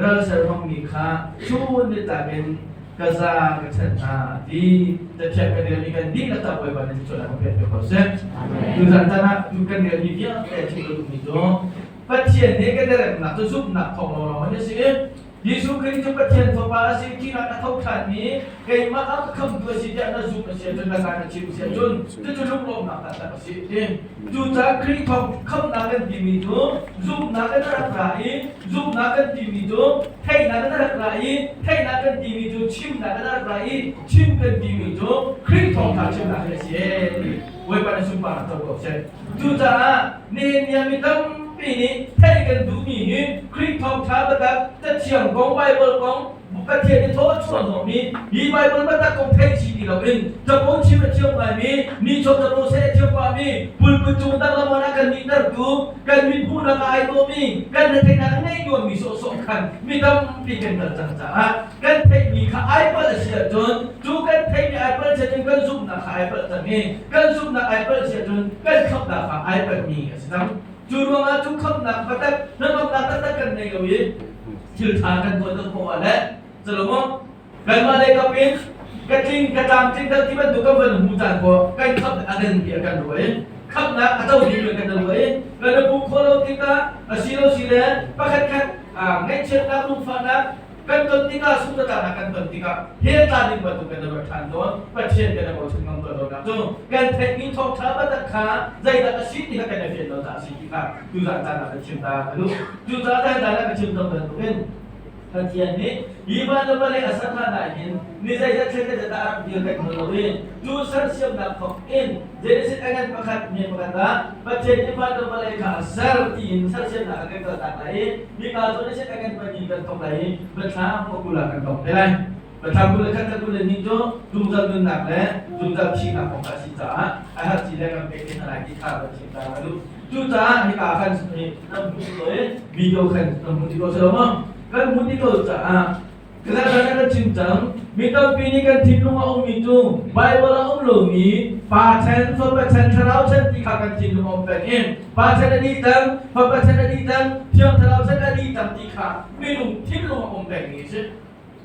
Ral ser hmangmi kha chun nitlak in ka za ka chanh hna a ti. Cathiang kan relmi kan dihlak ca Bawipa nih thluachuahnak kan pek ko seh. Tuzan caan ah tu kan relmi vialte a chim ka duhmi cu Pathian nih kan i remnak cu zumhnak thawng lawnglawng in a si i Jesuh Khrih cu Pathian Fapa a si, thihnak a tho ṭhanmi keimah a ka khamtu a si tiah na zumh a si ahcun na kaan na chim a si ahcun cucu lunglawmhnak taktak a si ti. Cucaah Khrih thawng khamhnak kan timi cu zumhnak in a rak ra i zumhnak kan timi cu theihnak in a rak ra i theihnak kan timi cu chimnak in a rak ra i chim kan timi cu Khrih thawngṭha chimnak hi a si ti. Bawipa na sunparnak co ko seh. Cucaah nihin ni ah mi tampi nih theih kan duhmi hi Khrih thawngṭha biatak, Cathiang kong, Baibal kong, Pathian i thaw a chuah hnawhmi hi Baibal biatak kong theih chih ti loin capo chim a thiam ngaimi, nihchuak capo seh a thiam pahmi, pulput cung danglamon a kan nihtertu, kan mithmuhnak ah ai dawhmi, kan retheihnak a ngei nuammi sawhsawh khan mi tampi kan kal cang caah kan theihmi kha ai palh a si ahcun cu kan theihmi ai palh si ahcun kan zumhnak kha ai palh cang i kan zumhnak ai palh si ahcun kan khamhnak kha ai palhmi a si cang. Cu ruangah cu khamhnak taktak hnangamnak taktak kan ngei lo i thil ṭha kan tuah deuh poah ah le calomaw kanmah lei kap in ka tling ka tlamtling deuh ti bantuk kan van hmu caan ko kan khamh a den ti kan ruah i khamhnak a co ding kan ruah i kan i pum khawh lo tikah a si lo si le pakhat khat ngaihchiatnak lungfahnak kan ton tikah sungtlatnak kan ton tikah hell tla ding bantuk kan ruat ṭhan tawn. Pathian kan i bochan ngam tawn lonak cu kan theihmi thawngṭha biatak kha zeidah a si ti kha kan i fian lo caah a si ti kha tuzan caan ah kan chim ta ka duh. Cucaah zan caan ah ka chim cang bantukin Pathian nih hi van le vawlei a ser hlan ah hin ni zeizat thlen zeizat dah a rak dir kan hngal lo i cu sersiamnak thawk in Genesis a ngan pakhat mi pakhat ah Pathian nih van le vawlei kha a ser tiin sersiamnak a kan kaltak lai i hika zawn i a kan pahnih kan thawk lai i Biathlam pakul ah kan thawk te lai. Biathlam 21 thla 22 cu zungzal nunnak le zungzal thihnak kong kha a si caah a herh ci le kan pek te hna lai ti kha kan chim ta ka duh. Cucaah hika khan nan hmuh ko i video khan nan hmuh ti ko si lo maw? Kan hmuh ti ko caah Kan kan chim cang. Mi tampi nih kan thinlung a ummi cu Baibal a um lomi Pa chan, Fapa chan, Thlarau chan ti kha kan thinlung a um peng i Pa chan a dih cang, Fapa chan a dih cang, Thiang Thlarau chan a dih cang ti kha minung thinlung a um pengmi a si.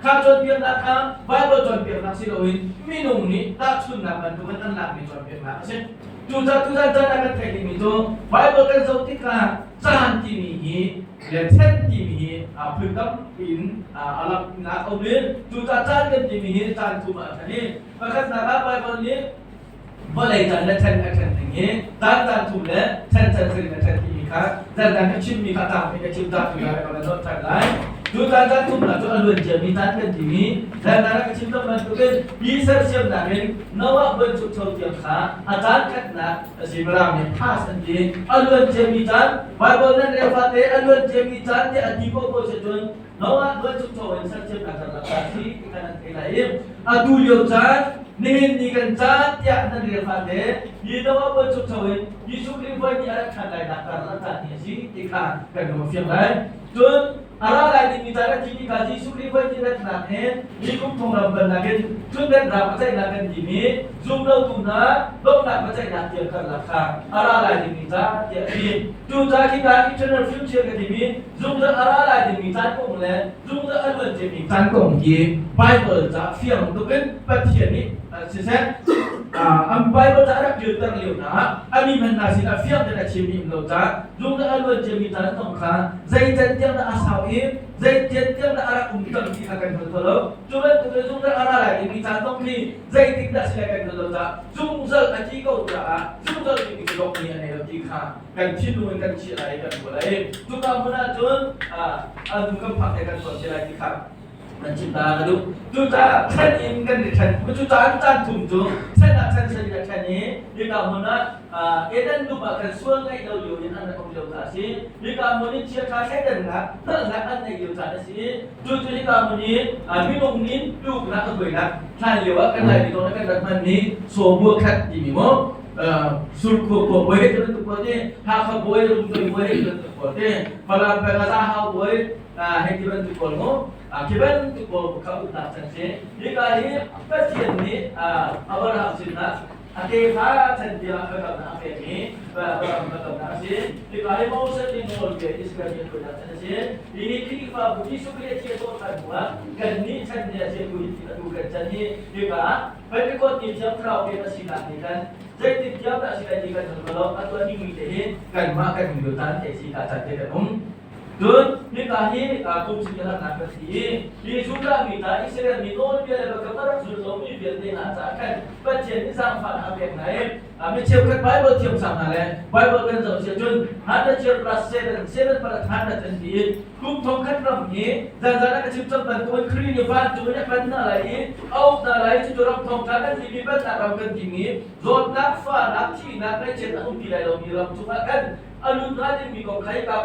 Kha cawnpiaknak kha Baibal cawnpiaknak si loin minung nih tahchunhnak bantukin an lakmi cawnpiaknak a si. Cucaah tuzan caan ah kan theih dingmi cu Baibal kan zoh tikah caan timi hi le then timi hi phun tampi in a langhnak a um i cucaah caan kan timi hi caan thum ah a ṭhen i pakhatnak ah Baibal nih vawlei caan le ṭhen a ṭhen ding hi caan caan thum le ṭhen chan sarih a ṭhen timi kha zan ka chimmi kha tlangpi ka chim ta tu ka kan zoh ṭhan lai. Cu caan caan thumnak cu a luan ciami caan kan timi zan ah ka chim cang bantukin hi sersiamnak in Noah buanchukcho tiang kha a caan khatnak a si. Mirang nih past an ti. A luan ciami caan Bible nan rel fate a luan ciami caan tiah a ti ko si cun Noah buanchukcho in sersiamnak karlak a si ti kha nan thei lai i atu lio caan nihin ni kan caan tiah nan rel fate hi Noah buanchukcho in Jesuh Khrih voi ni a rat ṭhan lai nak karlak caan hi a si ti kha kan lung a fiang lai. Cun a ra lai dingmi caan a thi kha Jesuh Khrih voi ti ratnak hin mi kum thong ram bannak in cun kan ram a ceihnak kan timi zumlotu hna donghnak va ceihnak tiang karlak kha a ra lai dingmi caan tiah a ti. Cu ca khi ka eternal future ka timi zungzal a ra lai dingmi caan kong le zungzal a luan ciami caan kong hi Bible ca fiang tuk in Pathian nih siseh an Bible ca a rak ṭialter lio hna ah a mi hman hna sinah fiang tein a chimmi um lo caah zungzal a luan ciami caan zong kha zei can tiang dah a sau i zei tian tiang dah a rak um cang ti kha kan hngal kho lo. Cu bantuk in zungzal a ra lai dingmi caan zong khi zeitik dah si lai kan hngal lo caah zungzal a ti ko caah zungzal timi cu dongh ni a nei lo ti kha kan thinlung in kan chiah lai i kan ruah lai i cuka hmun ah cun a hnu kan phak te kan tuan te lai ti kha kan chim ta ka duh. Cucaah ṭhen in kan i ṭhen. Cucaah caan thum cu ṭhen ah ṭhen sari a ṭhen i hika hmun ah Eden dum ah khan sual ngeih lo lio in an rak um lio ca a si. Hika hmun i chiaṭha thleidannak hngalhnak an neih lio caan a si. Cucu hika hmun i minung nih tluknak a hruainak hlan lio ah kan Laimi zong nih kan rak hmanmi sawbua khat timi maw surkhua khua bawi he bantuk pawl te Hakha bawi Rungtoi bawi he bantuk pawl te Falam peng ah Zahau bawi hei ti bantuk pawl mu khi bantuk pawl kha uknak chan si. Hika hi Pathian nih Abraham sinah. A tefa chan tiang biakamnak a pekmi biakamnak a si. Hika hi Moses nih nawlbia Israel mi a hruainak chan a si. Hi hi Khrihfabu Jesuh Khrih a thi a thawh ṭhan hnuah kannih chan ni a si tu hi atu kan chan hi hika ah Pentecost ni Thiang Thlarau pek a sinak nih khan zeitin tiang dah a si lai ti kan hngal lo. Atu a ningmi te hi kanmah kan lio caan te si ka caan te kan um. Cun hika hi kum sin langhnak kan si i hi Judah mi hna Israel mi nawlbia le biakam a rak zul lomi vialte hna caah khan Pathian nih zaangfahnak a pek hna i mi cheukhat Baibal thiamsang hna le Baibal kan zoh si ahcun 100 year plus 7, 7 plus 100 an ti i kum thongkhat ram hi zanzan ah ka chim cang bantukin Khrih nih vancung in a pan hna lai i a uk hna lai. Cucu ram thongtha kan timi bannak ram kan timi zawtnak, fahnak, thihnak, ngaihchiat a um ti lai lomi ram chungah khan a lut hnga dingmi kong kha hika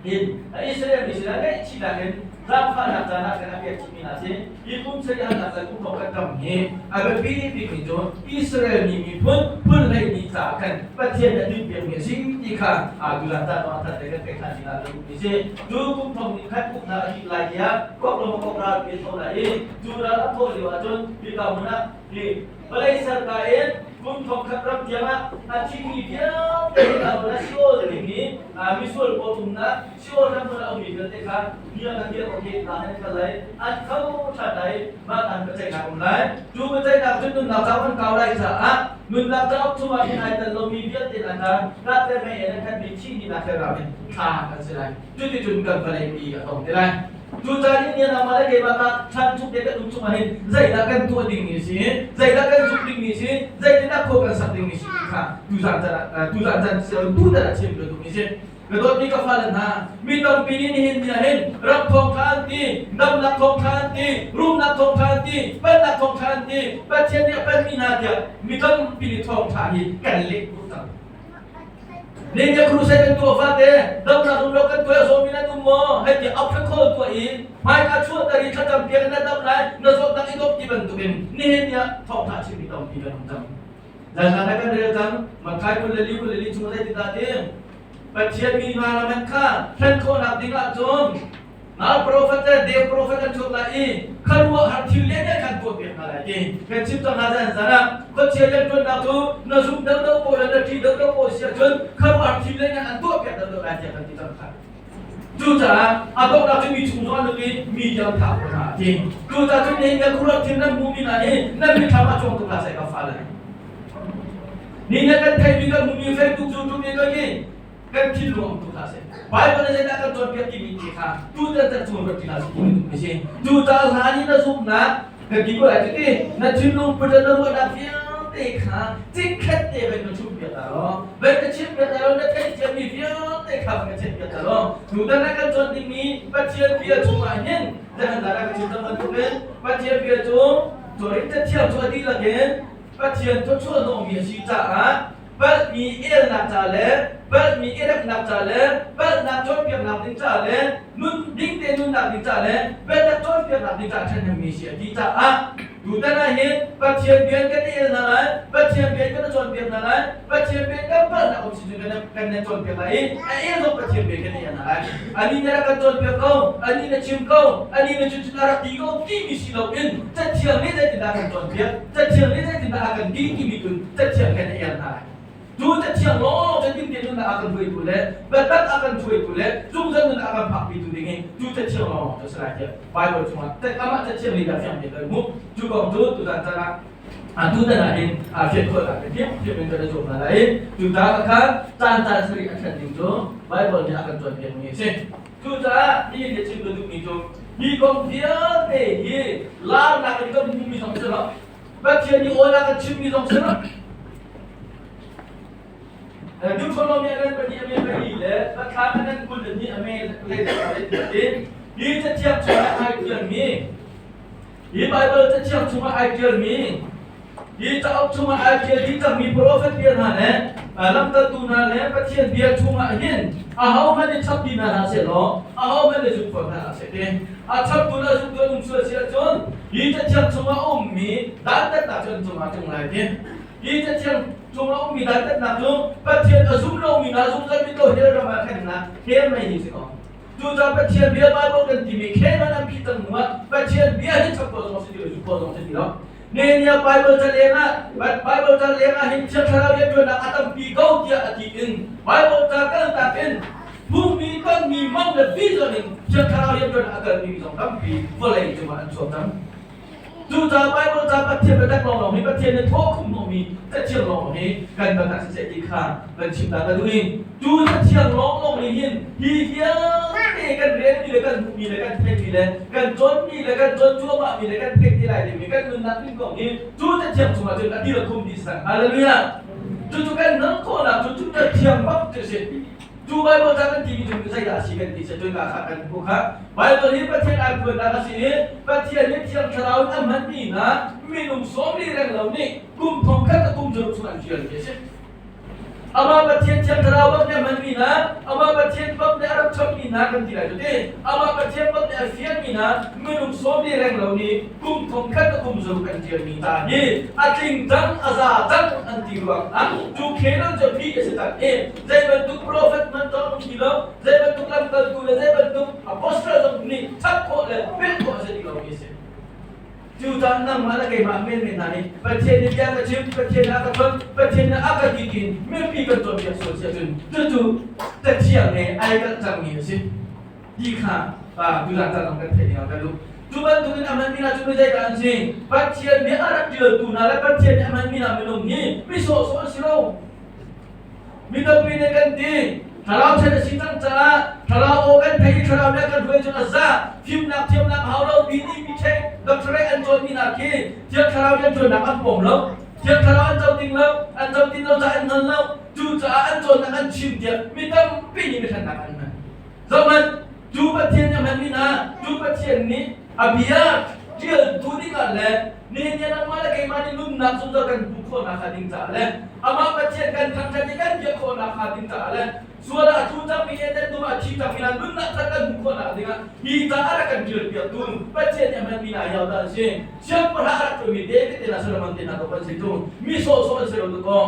hin Israel mi sinah ngaihchihnak in zaangfahnak caan ah kan a pek chihmi hna si. Hi kum sarihalnak le kum thongkhat ram hi a biapi bikmi cu Israel mi miphun phun hleihnih caah khan Pathian a timhpiakmi a si ti kha tuzan caan ah that le kan pek ṭhan dingah kan duhmi si. Cu kum thong nih khan uknak a dih lai tiah kok lo kok ral pi a tho lai i cu ral a thawh lio ahcun hika hmun ah hi Vawlei serka in kum thongkhat ram tiangah a thimi vialte na Sheol timi misual pawl umnak Sheol ram hmun a ummi vialte kha bia ka khiah awk hi hna an kal lai, an kho ṭhan lai, mah an biaceihnak um lai. Cu biaceihnak cu nunnak cauk an kau lai caah nunnak cauk chungah hin ai tel lomi vialte hna kha rat le mei in a khatmi thih ni nak ram in thla kan si lai. Cuticun kan vawlei pi a tong te lai. Cucaah ni nangmah le keimah kha chan chung te kan um chungah hin zeidah kan tuah dingmi si, zeidah kan zumh dingmi si, zeitindah khua kan sak dingmi si ti kha tuzan can tuzan can tutan ah chim ka duhmi si. Ka dawtmi ka fale hna, mi tampi nih nihin ni ah hin ram thawngṭha an ti, damnak thawngṭha an ti, rumnak thawngṭha an ti, pennak thawngṭha an ti, Pathian nih a penmi hna tiah mi tampi nih thawngṭha hi kan leh khawh cang. Ninja crusade kan tuah fate damnak rumro kan tuah zawmi nan um maw? Hei ti upper call tuah i hmaika chuahter i thlacam piak na dam lai, na zawtnak i dawp ti bantukin nihin ni ah thawngtha chimmi tampi kan um cang. Zanzan ah kan rel cang, Matthai 24, 24 chung zei ti dah ti? Pathian mi hna ram kha thlen khawhnak ding ah cun Nal profet le deu profet an chuak lai i kharuahhar thil lianngan khan tuahpiak hna lai ti kan chim cang hna zan zan ah khuachia rianṭuannak cu na zum deuhdeuh pawl le na ṭih deuhdeuh pawl si ahcun kharuahhar thil lianngan an tuahpiak deuhdeuh lai tiah kan ti cang kha. Cucaah a donghnak cu mi chung zong an lut i mi tiang thah ko hna a ti. Cucaah cun nihin kan khuaruah thil nan hmuhmi hna hi nan mitthlam ah cuang tuk hlah seh ka fale. Nihin kan theihmi kan hmuhmi Facebook cu tum i kan kan thinlung um tuk hlah seh. Bible nih zeidah kan cawnpiak timi te kha tutan tan chung rat ti hlah seh timi duhmi si. Cucaah hlan i na zumhnak kan ti ko lai cuti na thinlung put na ruahnak vialte kha chikkhat te vai na chimpiak ta law, vai ka chimpiak ta law, na theihthiammi vialte kha vai ka chimpiak ta law, tutan ah kan cawn dingmi Pathian bia chungah hin zahan zan ah ka chim cang bantukin Pathian bia cu Corin cathiang cu a dihlak in Pathian thawchuah hnawhmi a si caah palhmi elnak ca le palhmi i remnak ca le palhnak cawnpiaknak ding ca le nun ding te nunnak ding ca le biatak cawnpiaknak ding ca ṭhahnemmi si a ti caah tutan ah hin Pathian bia kan i el hna lai, Pathian bia kan i cawnpiak hna lai, Pathian bia kan palhnak um si cun kan nan cawnpiak lai i a el zong Pathian bia kan i el hna lai. Ani na rak kan cawnpiak ko, ani na chim ko, ani na cun cun a rak ti ko timi si loin Cathiang nih zeitindah kan cawnpiak, Cathiang nih zeitindah a kan ti timi tun Cathiang kan i el hna lai. Cu Cathiang lawng cu ding tein nunnak a kan hruaitu le biatak a kan hruaitu le zungzal nunnak a kan phakpitu ding hi cu Cathiang lawng cu a si lai tiah Bible chungah amah Cathiang lila fiang tein kan hmuh. Cu kong cu tutan caan ah tutan ah hin fian khawhnak ke thiamthiam in kan i zuam hna lai. Cucaah khan caan caan sarih a ṭhen ding cu Bible nih a kan cawnpiakmi a si. Cucaah nihin ni chim ka duhmi cu hi kong vialte hi laarnak in kan hmuhmi zong si lo, Pathian nih awl a kan chimmi zong si lo. Deuteronomy a nan pahnih a me pali le Pathlam a nan 22 a me le le hi cathiang chungah ai ṭialmi, hi Baibal cathiang chungah ai ṭialmi, hi cauk chungah ai ṭial dih cangmi profet bia hna le lamkaltu hna le Pathian bia chungah hin ahohmanh nih chap ti hna hlah sehlaw, ahohmanh nih zum fawn hna hlah seh ti. A chaptu le a zumtu an um sual si ahcun hi cathiang chungah a ummi dantatnak cu an cungah a tlung lai ti. Hi cathiang chungah a ummi dantatnak cu Pathian a zum lomi hna zungzal mi to hell ram ah khennak hell mei hi si ko. Cucaah Pathian bia Bible kan timi khen an phih cang hnuah Pathian bia hi chap khawh zong si ti lo, zumh khawh zong si ti lo. Nehemiah Bible ca lengah Bible ca lengah hin Thiang Thlarau rianṭuannak a tampi ko tiah a ti in Bible ca kaltak in phungmi tonmi mang le vision in Thiang Thlarau rianṭuannak a kalmi zong tampi vawlei cungah an chuak cang. Cucaah Baibal ca Pathian biatak lawnglawng hi Pathian nih thawh khum hnawhmi cathiang lawnglawng hi kan biatak siseh ti kha kan chim ta ka duh i cu cathiang lawnglawng nih hin hi vialte kan relmi le kan hmuhmi le kan theihmi le kan cawnmi le kan cawn cuahmahmi le kan theih te lai dingmi kan nunnak ding kong hi cu cathiang chungah cun a dir khum dih cang. Hallelujah! Cucu kan nun khawhnak cu cu cathiang bak cu a si. Cu Bible ca kan timi cu zeidah a si kan ti cun ka kha kan hmuh kha Bible hi Pathian ai phuannak a si i Pathian nih Thiang Thlarau in a hmanmi hna minung 40 reng lo nih kum thong khat a kum zaruk chung an ṭialmi a si. Amah Pathian Thiang Thlarau bak nih a hmanmi hna, amah Pathian bak nih a rak chawmmi hna kan ti lai cu ti. Amah Pathian bak nih a fianmi hna minung 40 reng lo nih kum thong khat a kum zaruk an ṭialmi ta hi a tling cang a za cang an ti ruangah cu canon cu phih a si tak i zei bantuk profet hmanh zong um ti lo zei bantuk lamkaltu le zei bantuk apostle zong nih chap khawh le pek khawh a si ti lomi a si. Cu caan nangmah le keimah menmen hna nih Pathian nih bia ka chim, Pathian nih a ka chawnh, Pathian nih a ka ti tiin mipi kan cawnpiak sual si ahcun cucu cathiang he ai kalh cangmi a si ti kha tuzan caan zong kan theih ding ah ka duh. Cu bantukin a hmanmi hna cu mizeidah an si? Pathian nih a rak ṭialtu hna le Pathian nih a hmanmi hna minung hi mi sawhsawh an si lo. Mi tampi nih kan ti. Thlarau ṭhen a si cang caah thlarau aw kan theih i thlarau nih a kan hruai cun a za. Fimnak thiamnak hau lo mi nih mi ṭhek doctorate an cawnmi hna khi Thiang Thlarau rianṭuannak an pom lo. Thiang Thlarau an co ding lo, an co tin lo caah an hngal lo. Cucaah an cawnnak an chim tiah mi tampi nih biahlannak an hman. Zohhmanh, cu Pathian nih a hmanmi hna, cu Pathian nih a bia ṭialtu dingah le nihin ni nangmah le keimah nih nunnak zungzal kan hmuh khawh nakhnga ding caah le amah Pathian kan thangṭhat i kan biak khawh nakhnga ding caah le sual ah a tlu cangmi Eden dum ah a thi cangmi hna nunnak thar kan hmuh khawh nak dingah hi ca a rak kan ṭialpiaktu Pathian nih a hmanmi hna hi dah an si. Siangpahrang a rak ṭuanmi David te hna Solomon te hna to an si cu mi sawhsawh an si lo dakaw.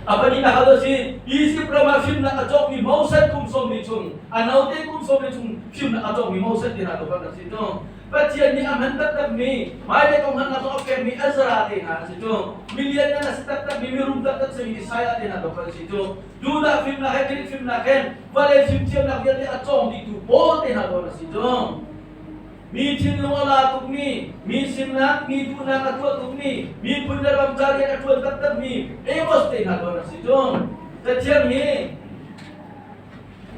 A pahnihnak ah a si, Izipt ram ah fimnak a cawkmi Moses kum 40 chung, a note kum 40 chung fimnak a cawkmi Moses ti hna tu kan rak si cu. Pathian nih a hman taktakmi, hmailei kong hngalhnak zong a pekmi Ezra te hna an si cu. Milian nan a si taktakmi, mirum taktak simi Isaiah te hna tu kan si cu. Judah fimnak he Greek fimnak he vawlei fimthiamnak vialte a cawng dihtu Paul te hna tu an si cu. Mi thinlung a la tukmi, mi simnak, mi duhnak a tuah tukmi, miphun le ram ca rian a ṭuan taktakmi Amos te hna tuan a si cu. Cathiang hi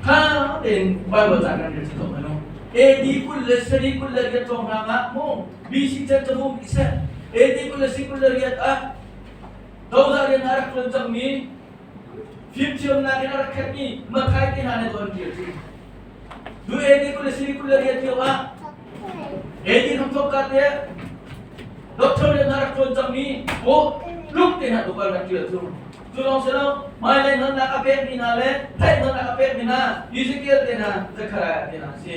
ṭha tein Baibal ca kan rel si zong anu. AD 27 28 cawng hna ah mu BC chan cahum iseh AD 28 ah cozah rian a rak ṭuan cangmi fimthiamnak in a rak khatmi Mathai te hna nih tuan ṭial cu. Du AD 28 lio ah AD hramthawk ka te doctor le na rak ṭuan cangmi bo tluk te hna tukal rak ṭial cu. Cu lawng si lo, hmailei nunnak a pekmi hna le theih nunnak a pekmi hna Ezekiel te hna, Zechariah te hna a si.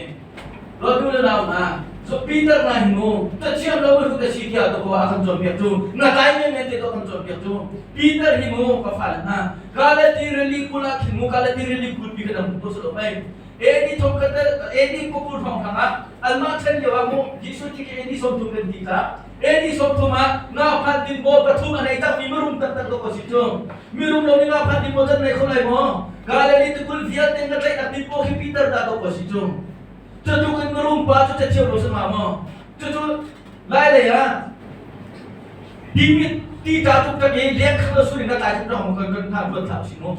Dawtu le nau hna, so Peter na hin mu, ka thiam lo mu ka si tiah to ko a kan cawnpiak cu, na tlai men te to kan cawnpiak cu. Peter hi mu ka fale hna, Galati rili kul ah khin mu Galati rili kulpi kan hmu to lo mei. AD thong khat AD kukul thong thang ah anmah ṭhen lio ah mu Jesuh ti khi AD 30 kan ti ta. AD 30 ah nga phan tin bo pathum a nei tak mi mirum taktak to ko si cu. Mirum lo ni nga phan tin bo chan nei kho lai maw? Galili tukul vialte nga tlaih nak tin bo khi Peter ta to ko si cu. Cutuk in mirum pa cu cathiam lo si hnga maw? Cucu lai lei ah ti ti ta tuk tak i leng khang lo surin ka tlai tuk rang kan kan hna ruat thlah si mu.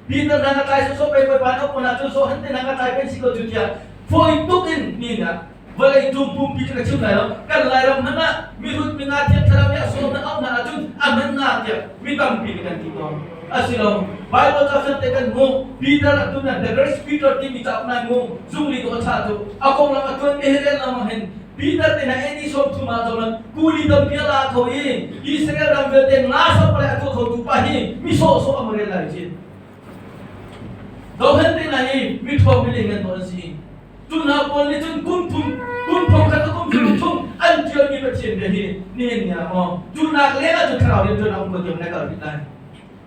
Peter na ka tlai so so pe pa no pona cu so han te na ka tlai pen si ko cu tiah foi tuk in ni na vawlei tum pumpi cu ka chim lai lo kan lairam hmanh ah mihrut mi nga thiang thlarau nih a sawm na auh hna ahcun a hman nga tiah mi tampi nih kan ti tawn. Asilo Bible ca fiang te kan hmuh Peter a tun the Great Peter timi cauk nai mu zungli tu a cha tu a konglam a tuan mi he rian lam hin Peter te na AD 30 ah zolan kuli tampi a la kho i Israel ram vialte nga sap le a tuah kho tu pa hi mi sawh sawh am rel lai chin Dohen te na hi mi thawng mi ling an si Cu hna pawl nih cun kum thum kum thong khat kum thum chung an ṭialmi Pathian bia hi nihin ni ah maw cu nak leng ah cun thlarau rianṭuan a um ko tiang na kal rih lai.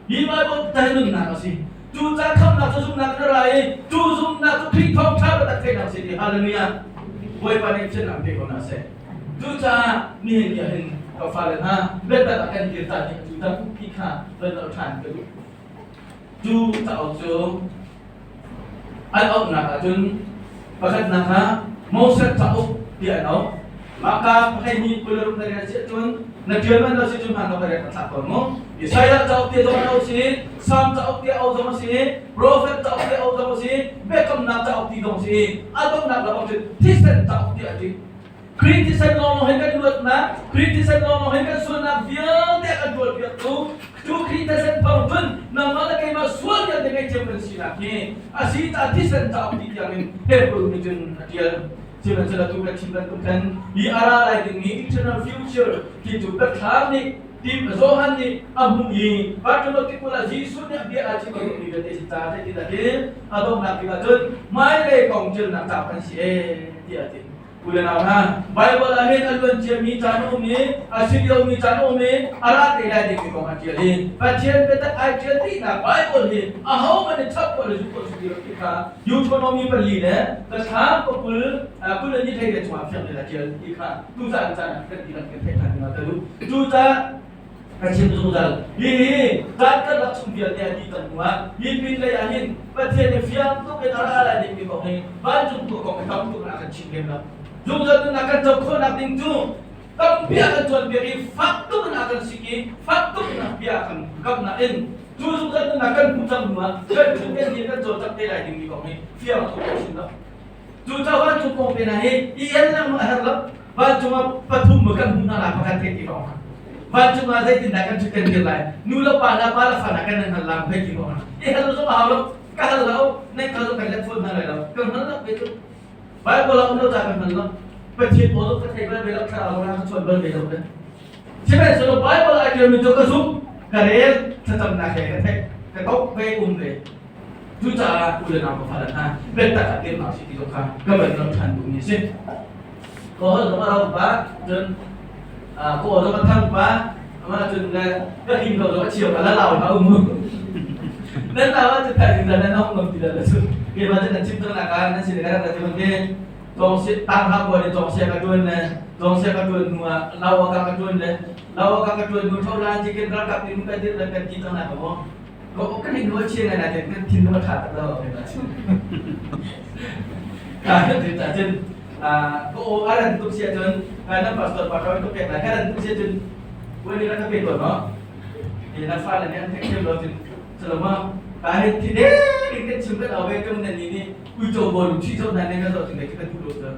Hi Bible ta hi nunnak a si. Cu ca khamhnak cu zumhnak in a ra i cu zumhnak cu Khrih thawngṭha biatak theihnak a si ti. Hallelujah. Bawipa nih thiannak pe ko hna seh. Cucaah nihin ni ah hin Ka fale hna, biatak ah kan dir ta ding cu tampi kha van lo ṭhan ka duh. Cu cauk cu an auhnak ahcun pakhatnak ah Moses cauk tiah an auh. Mahka hleihnih 26 na rel si ahcun na ṭial man lo si cun hmaan ka rel ka thlak tawn mu. Isaiah cauk tiah zong an auh si, Salm cauk tiah auh zong a si, Profet cauk tiah auh zong a si, Biakamnak cauk ti zong a si. A donghnak lam ahcun thisen cauk tiah a ti. Khrih thisen lawnglawng hin kan luatnak, Khrih thisen lawnglawng hin kan sualnak vialte a kan ṭawlpiaktu, cu Khrih thisen thawng cun nangmah le keimah sual vialte ngaihthiam kan sinak hi a si caah thisen cauk ti tiangin Hebrew nih cun a ṭial. Sihmanhsehlaw tu kan chim bantuk khan hi a ra lai dingmi eternal future ti cu biathlam nih tim Johan nih a hmuh i Bartimaeus tikulh ah Jesuh nih a bia aa chim a duhmi vialte si caah zeitindah ti a donghnak bik ah cun hmailei kong ṭialnak cauk an si ee tiah a ti. U le nau hna, Baibal ah hin a luan ciami caan a um i a si liomi caan a um i a ra te lai dingmi kong a ṭial i Pathian biatak ai ṭial dihnak Baibal hi ahohmanh nih chap khawh le zumh khawh si ti lo ti kha Deuteronomy pali le cathlam pakul 20 le ni hlei le chungah fiang tein a ṭial ti kha tuzaan caan ah kan dihlak kan theih ṭhan ding ah ka duh. Cucaah ka chim zungzal. Hihi caan karlak chung vialte a ti cang hnuah hi pinlei ah hin Pathian nih fiang tuk in a ra lai dingmi kong hi vancung tu kong hi tam tuk in a kan chim lem lo. Zungzal nunnak kan co khawhnak ding cu tampi a kan cawnpiak i fak tuk in a kan sik i fak tuk in a bia a kan kamh nain cu zungzal nunnak kan hmuh cang hnuah kan chung kan kan cawlcangh te lai dingmi kong hi fiang tuk a chim lo. Cucaah vancung kong te hna hi i el lengmang a herh lo. Vancung ah pathum kan hmuh hna lai pakhat theih ti kong kha. Vancung ah zeitindah kan ṭhut kan dir lai? Nu le pa hna, pa le fa hna kan nan hal lam phei ti kong kha. I hal zong a hau lo. Ka hal lo. Nan kal zong kan let fawn hna lai lo. Kan hal lo ve tu. Bible ah um lo ta kan hal lo. Pathian aw ka thei bal ve lo, thlarau ra ka chawn bal ve lo. Sihmanhsehlaw Bible ah ṭialmi cu ka zumh, ka rel, thlacamnak he ka theih, ka tok ve, um ve. Cucaah u le nau ka fale hna, biatak ah dirnak si ti zong kha ka van lam ṭhan duhmi a si. Ka holh zong a rau pah, cun ka aw zong a thang pah, amah cun le ka him lo zong a chia pah, la lau hlah u mu. Nan lau ahcun thaizing zan nan hong ngam ti lo cu. Keimah cu nan chim cang nak ah nan sin ka rak ra ti bang Tang ha buan in cawngsia ka ṭuan le cawngsia ka ṭuan hnu ah lau ka ka ṭuan le lau ka ka ṭuan hnu tho lan ci kan ralkap nih kan dir le kan ti cang lai maw ko kan hin nuai chia ngai na kan thin a ṭha tak lo ka ti ta cun ko o aran tuk sia cun ka nan pastor pa ṭawi tuk pek lai ka ran tuk sia cun buai ni ka pe tuan maw ni na fa le nih an thek thiam lo cun Salama ka hin thi de ding kan chim kan au ve tung nan ni nih uico bawlung chi zoh nan ka zoh ting ka duh lo cu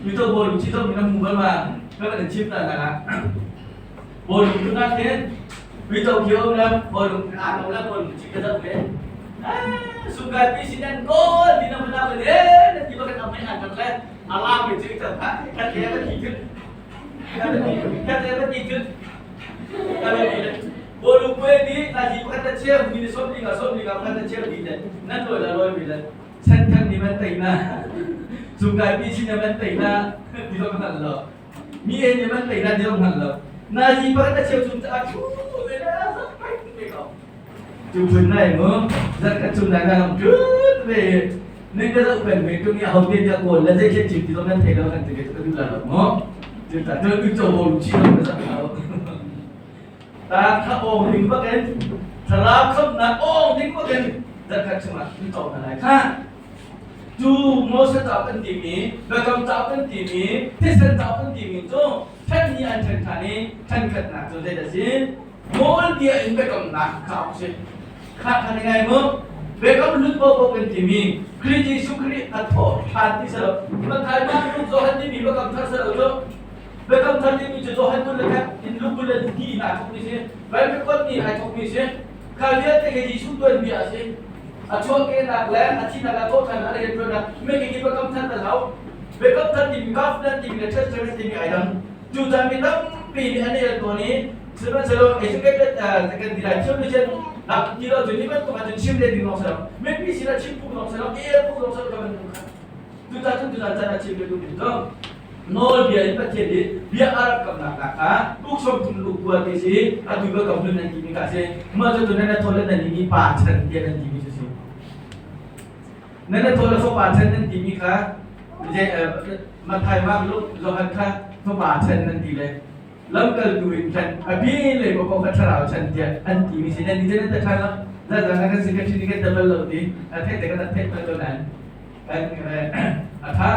uico bawlung chi zoh mi na mu bal ma ka kan chim ta na bawlung tu na khen uico khi om la bawlung a om la bawlung chi ka zoh ve sungkai pi sin an gol ti na mana ba le na ti ba kan am mai an tak le ala me chi ta ka ka le ba ti thut ka le ba ti thut ka le ti bawlung puai ni ngaji pakhat na cheu mi ni 15 15 pakhat na cheu ti le nan lawi la lawi mi le chan than ni man tai na zungkai pi sin man tai na ti zong hngal lo mi e ni man tai na ti zong hngal lo nazi pakhat na cheu chung a thu ve la zak pai ve ko chu phun nai mu zak ka chung na na lam tut ve nên cái dậu bền về tôi nghĩ hầu tiên cho cồn là dây chuyền chìm thì tôi nên thấy đâu thành từ cái tôi là lộc ngó chúng ta tôi cứ trâu bồ chi đâu cái dạo Ta kha awng ding bakin thlarau khamhnak awng ding bakin zarkhat chungah kan co hna lai khah. Cu Moses cauk kan timi, Biakam cauk kan timi, thisen cauk kan timi cu ṭhen hi an ṭhen ṭhan i ṭhen khatnak cu zeidah a si? Nawlbia in biakamnak kha a si. Kha kha ni ngai mu. Biakam lut paohpaoh kan timi Khrih Jesuh Khrih a thawh ṭhan ti si lo. Matthai, Mark, Luke, Johan timi biakam thar si lo cu. Biakam thar timi cu Johan 20 le khat in Luke 22 in aa thawkmi si. Bible kuat ni ai thawkmi si. Kha vialte hi Jesuh tuanbia a si. A chuahkehnak le a thihnak a thawhṭhan a rianṭuannak mekiki biakam thar bal hau. Biakam thar timi covenant timi le testament timi ai dang. Cucaah mi tampi nih an i el tawn i sihmanhsehlaw educated kan ti lai theologian nak ti lo cu ni bantuk ahcun chim le ding lawng si lo. Mipi sinah chim phung lawng si lo, i el phung lawng si lo ka bantuk kha. Cucaah cun tuzan caan ah chim le duhmi cu nawlbia in Pathian nih bia a rak kamnak nak kha uk 30 uk kua ti si atu ka kam hlun nan timi ka si. Mah cu nan thawl le nan timi pa chan tiah nan timi cu si. Nan thawl le fapa chan nan timi kha Matthai, Mark, Luke, Johan kha fapa chan nan ti le. Lamkaltu in khan a bi lei ko kha thlarau chan tiah an ti mi si nan ni nan ta than lo za za kan si ka thin kan ta bal lo ti a theih te kan theih bal lo nan kan a tha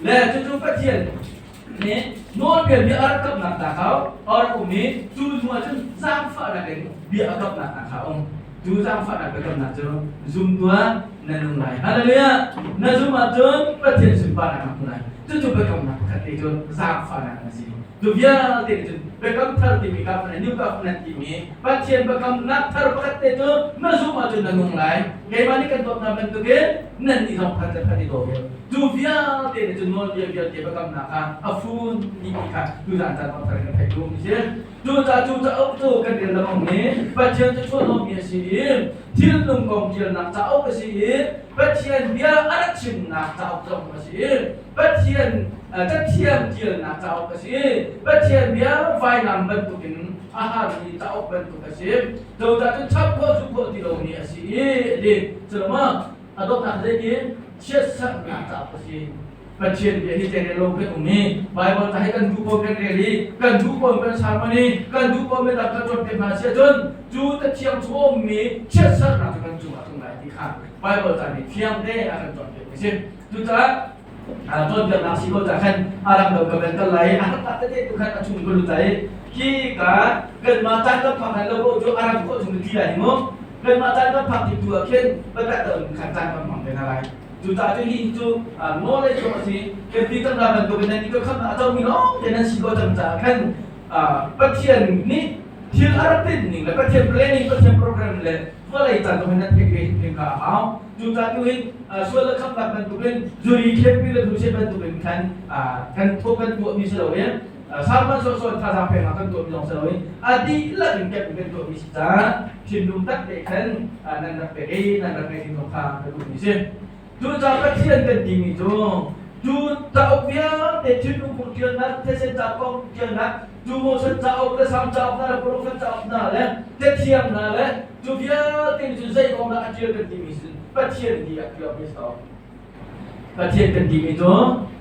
le cu cu Pathian nih nawlbia bia a rak kapnak ta kha a rak um i cu hnu ah cun zaangfahnak in bia a kapnak ta kha a um. Cu zaangfahnak biakamnak cu zum tuah na nung lai. Hallelujah! Na zum ahcun Pathian sunparnak na hmu lai. Cucu biakamnak pakhat te cu zaangfahnak a si. Cu vialte nih cun biakam thar timi covenant, new covenant timi Pathian biakamnak thar pakhat te cu na zum ahcun na nung lai. Keimah nih kan dawt hna bantukin nannih zong pakhat le pakhat i daw ve. Cu vialte nih cun nawlbia vialte biakamnak kha a fun dihmi kha tuzaan caan thar in kan theih duhmi si. Cucaah cu cauk cu kan rel lengmang i Pathian cu chuahhnawhmi a si i thilnung kong ṭialnak cauk a si i Pathian bia a rak chimnak cauk zong a si i Pathian cathiang ṭialnak cauk a si. Pathian bia vainam bantukin a harmi cauk bantuk a si. Cozah cun chap khawh zuh khawh ti lomi a si i a ti. Culama a dawtnak zeitin chiatserhnak cauk a si. Pathian bia hi rel lo kan um i Bible ta hi kan duh paoh kan rel i kan duh paoh kan sermon i kan duh paoh midang kan cawnpiak hna si ahcun cu cathiang chung a ummi chiatserhnak cu kan cungah tlung lai ti kha Bible ca nih fiang te a kan cawnpiak mi si. Cucaah cawnpiaknak si ko ca khan a ram lo ka van kal lai a rak tete tu khan a chung ka lut lai khi ka kanmah caan kan phak hlan lo ko cu a ram khawh chung ti lai mu kanmah caan kan phak ti tu ah khin batak ta khan caan kan hmang te hna lai. Cucaah cu hi cu knowledge zong a si kan ti cang na bantukin nan i ka khamh a comi lawng te nan si ko cang caah khan Pathian nih thil a rak tinh ning le Pathian planning, Pathian program le vawlei caan zong hin nan theih ve hrimhrim kha a hau. Cucaah tu hin sual le khamhnak bantukin zuri khenpi le hruset bantukin khan kan thawk kan tuahmi si loin sermon sawhsawh thazaang peknak kan tuahmi zong si loin a dihlak in kan kan tuahmi si caah thinlung tak te khan nan rak pek i nan rak ngeih ding zong kha ka duhmi si. Cucaah Pathian kan timi cu cu cauk vialte thinlung kong ṭialnak, thisen cauk kong ṭialnak, cu Moses cauk le Salm cauk hna le Profet cauk hna le Cathiang hna le cu vialte nih cun zei kong dah a ṭial kan timi cu Pathian ti a ṭialmi si ko. Pathian kan timi cu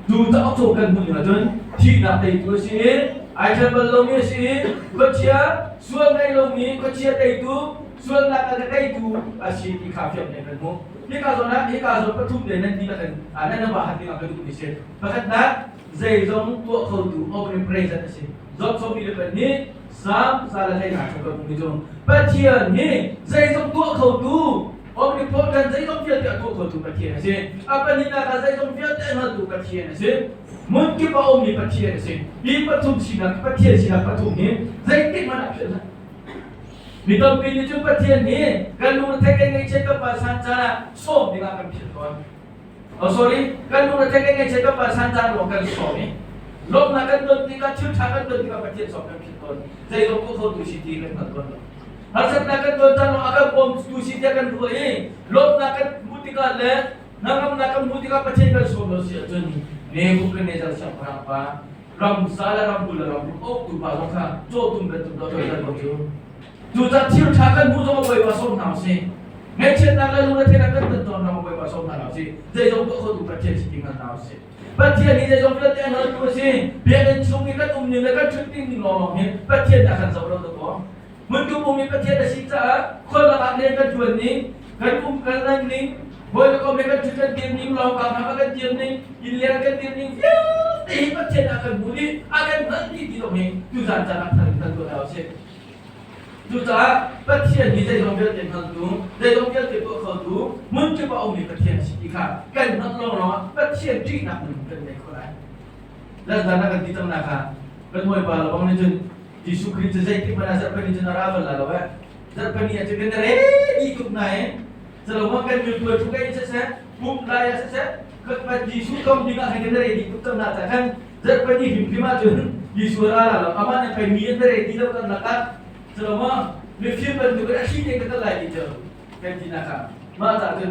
cu cauk chung kan hmuh ning ahcun thihnak teitu a si i ai ṭhen bal lomi a si i khuachia sual ngei lomi khuachia teitu sualnak a ka teitu a si ti kha fiang tein kan hmuh. Hika zawn ah hika zawn pathum te nan dihlak in nan va hat ding ah ka duhmi si. Pakhatnak zeizong tuah khotu omnipresent a si. Job 12 Salm 114 chung kan hmuhmi cu Pathian hi zeizong tuah khotu omnipotent zeizong vialte a tuah khotu Pathian a si. A pahnihnak ah zeizong vialte a hngaltu Pathian a si. Hmun kip a ummi Pathian a si. Hi pathum sinak Pathian sinak pathum hi zeitik hmanh ah philh hlah. Mi tampi nih cun Pathian hi kan lungre kan ngaihchiat kan palsan caan ah sawm dingah kan philh tawn. Oh sorry, kan lungre kan ngaihchiat kan palsan caan lawng kan sawm i lawmhnak kan ton tikah thil ṭha kan ton tikah Pathian sawm kan philh tawn. Zeizong tuah khotu si ti kan hngal tawn lo. Harsatnak kan ton caan lawng a kan bawmtu si tiah kan ruah i lawmhnak kan hmuh tikah le hnangamnak kan hmuh tikah Pathian kan sawm lo si ahcun Nebuchadnezzar siangpahrang pa ramsa le ramhul le ramruk uktu pa zong kha cawtum bantuk dawh kan ko cu. Cucaah thil ṭha kan hmuh zong Bawipa sawm hna usih. Ngaihchiatnak le lungretheihnak kan ton tawn hna Bawipa sawm hna usih. Zeizong tuah khotu Pathian si ti hngal hna usih. Pathian nih zeizong vialte a hngaltu a si. Biakinn chung i kan um ning le kan ṭhut ning ning lawnglawng hin Pathian nih a kan zoh lo dakaw. Hmuntum um i Pathian a si caah khualak ah rian kan ṭuan ning, kan um kan lan ning, hawi le kom he kan ṭhut kan dir ning, lawngkang hna kan dir ning, innleng kan dir ning vialte hi Pathian a kan hmuh dih, a kan hngalh dih ti zong hi tuzaan caan ah thar in kan tuah hna usih. Cucaah Pathian hi zeizong vialte hngaltu, zeizong vialte tuah khotu, hmun kip a ummi Pathian a si ti kha kan hngalh lawnglawng ah Pathian ṭihnak nun kan ngei kho lai. Lanzan ah kan ti cang na kha kan hawipa lawng nih cun Jesuh Khrih cu zeitik hmanh ah zarhpini cun a ra bal la lo eh. Zarhpini ah cun kan ready tuk nain calo kan miltual thu kai siseh, pumh lai ah siseh, kan Jesuh tom ding ah khan kan ready tuk cang na ca khan zarhpini hrimhrim ah cun Jesuh a ra la lo. Amah nih pei mi an ready lo kan lakah calo ma mifim bantuk in a hri te ka kal lai ti cu kan ti nak ah mah ca cun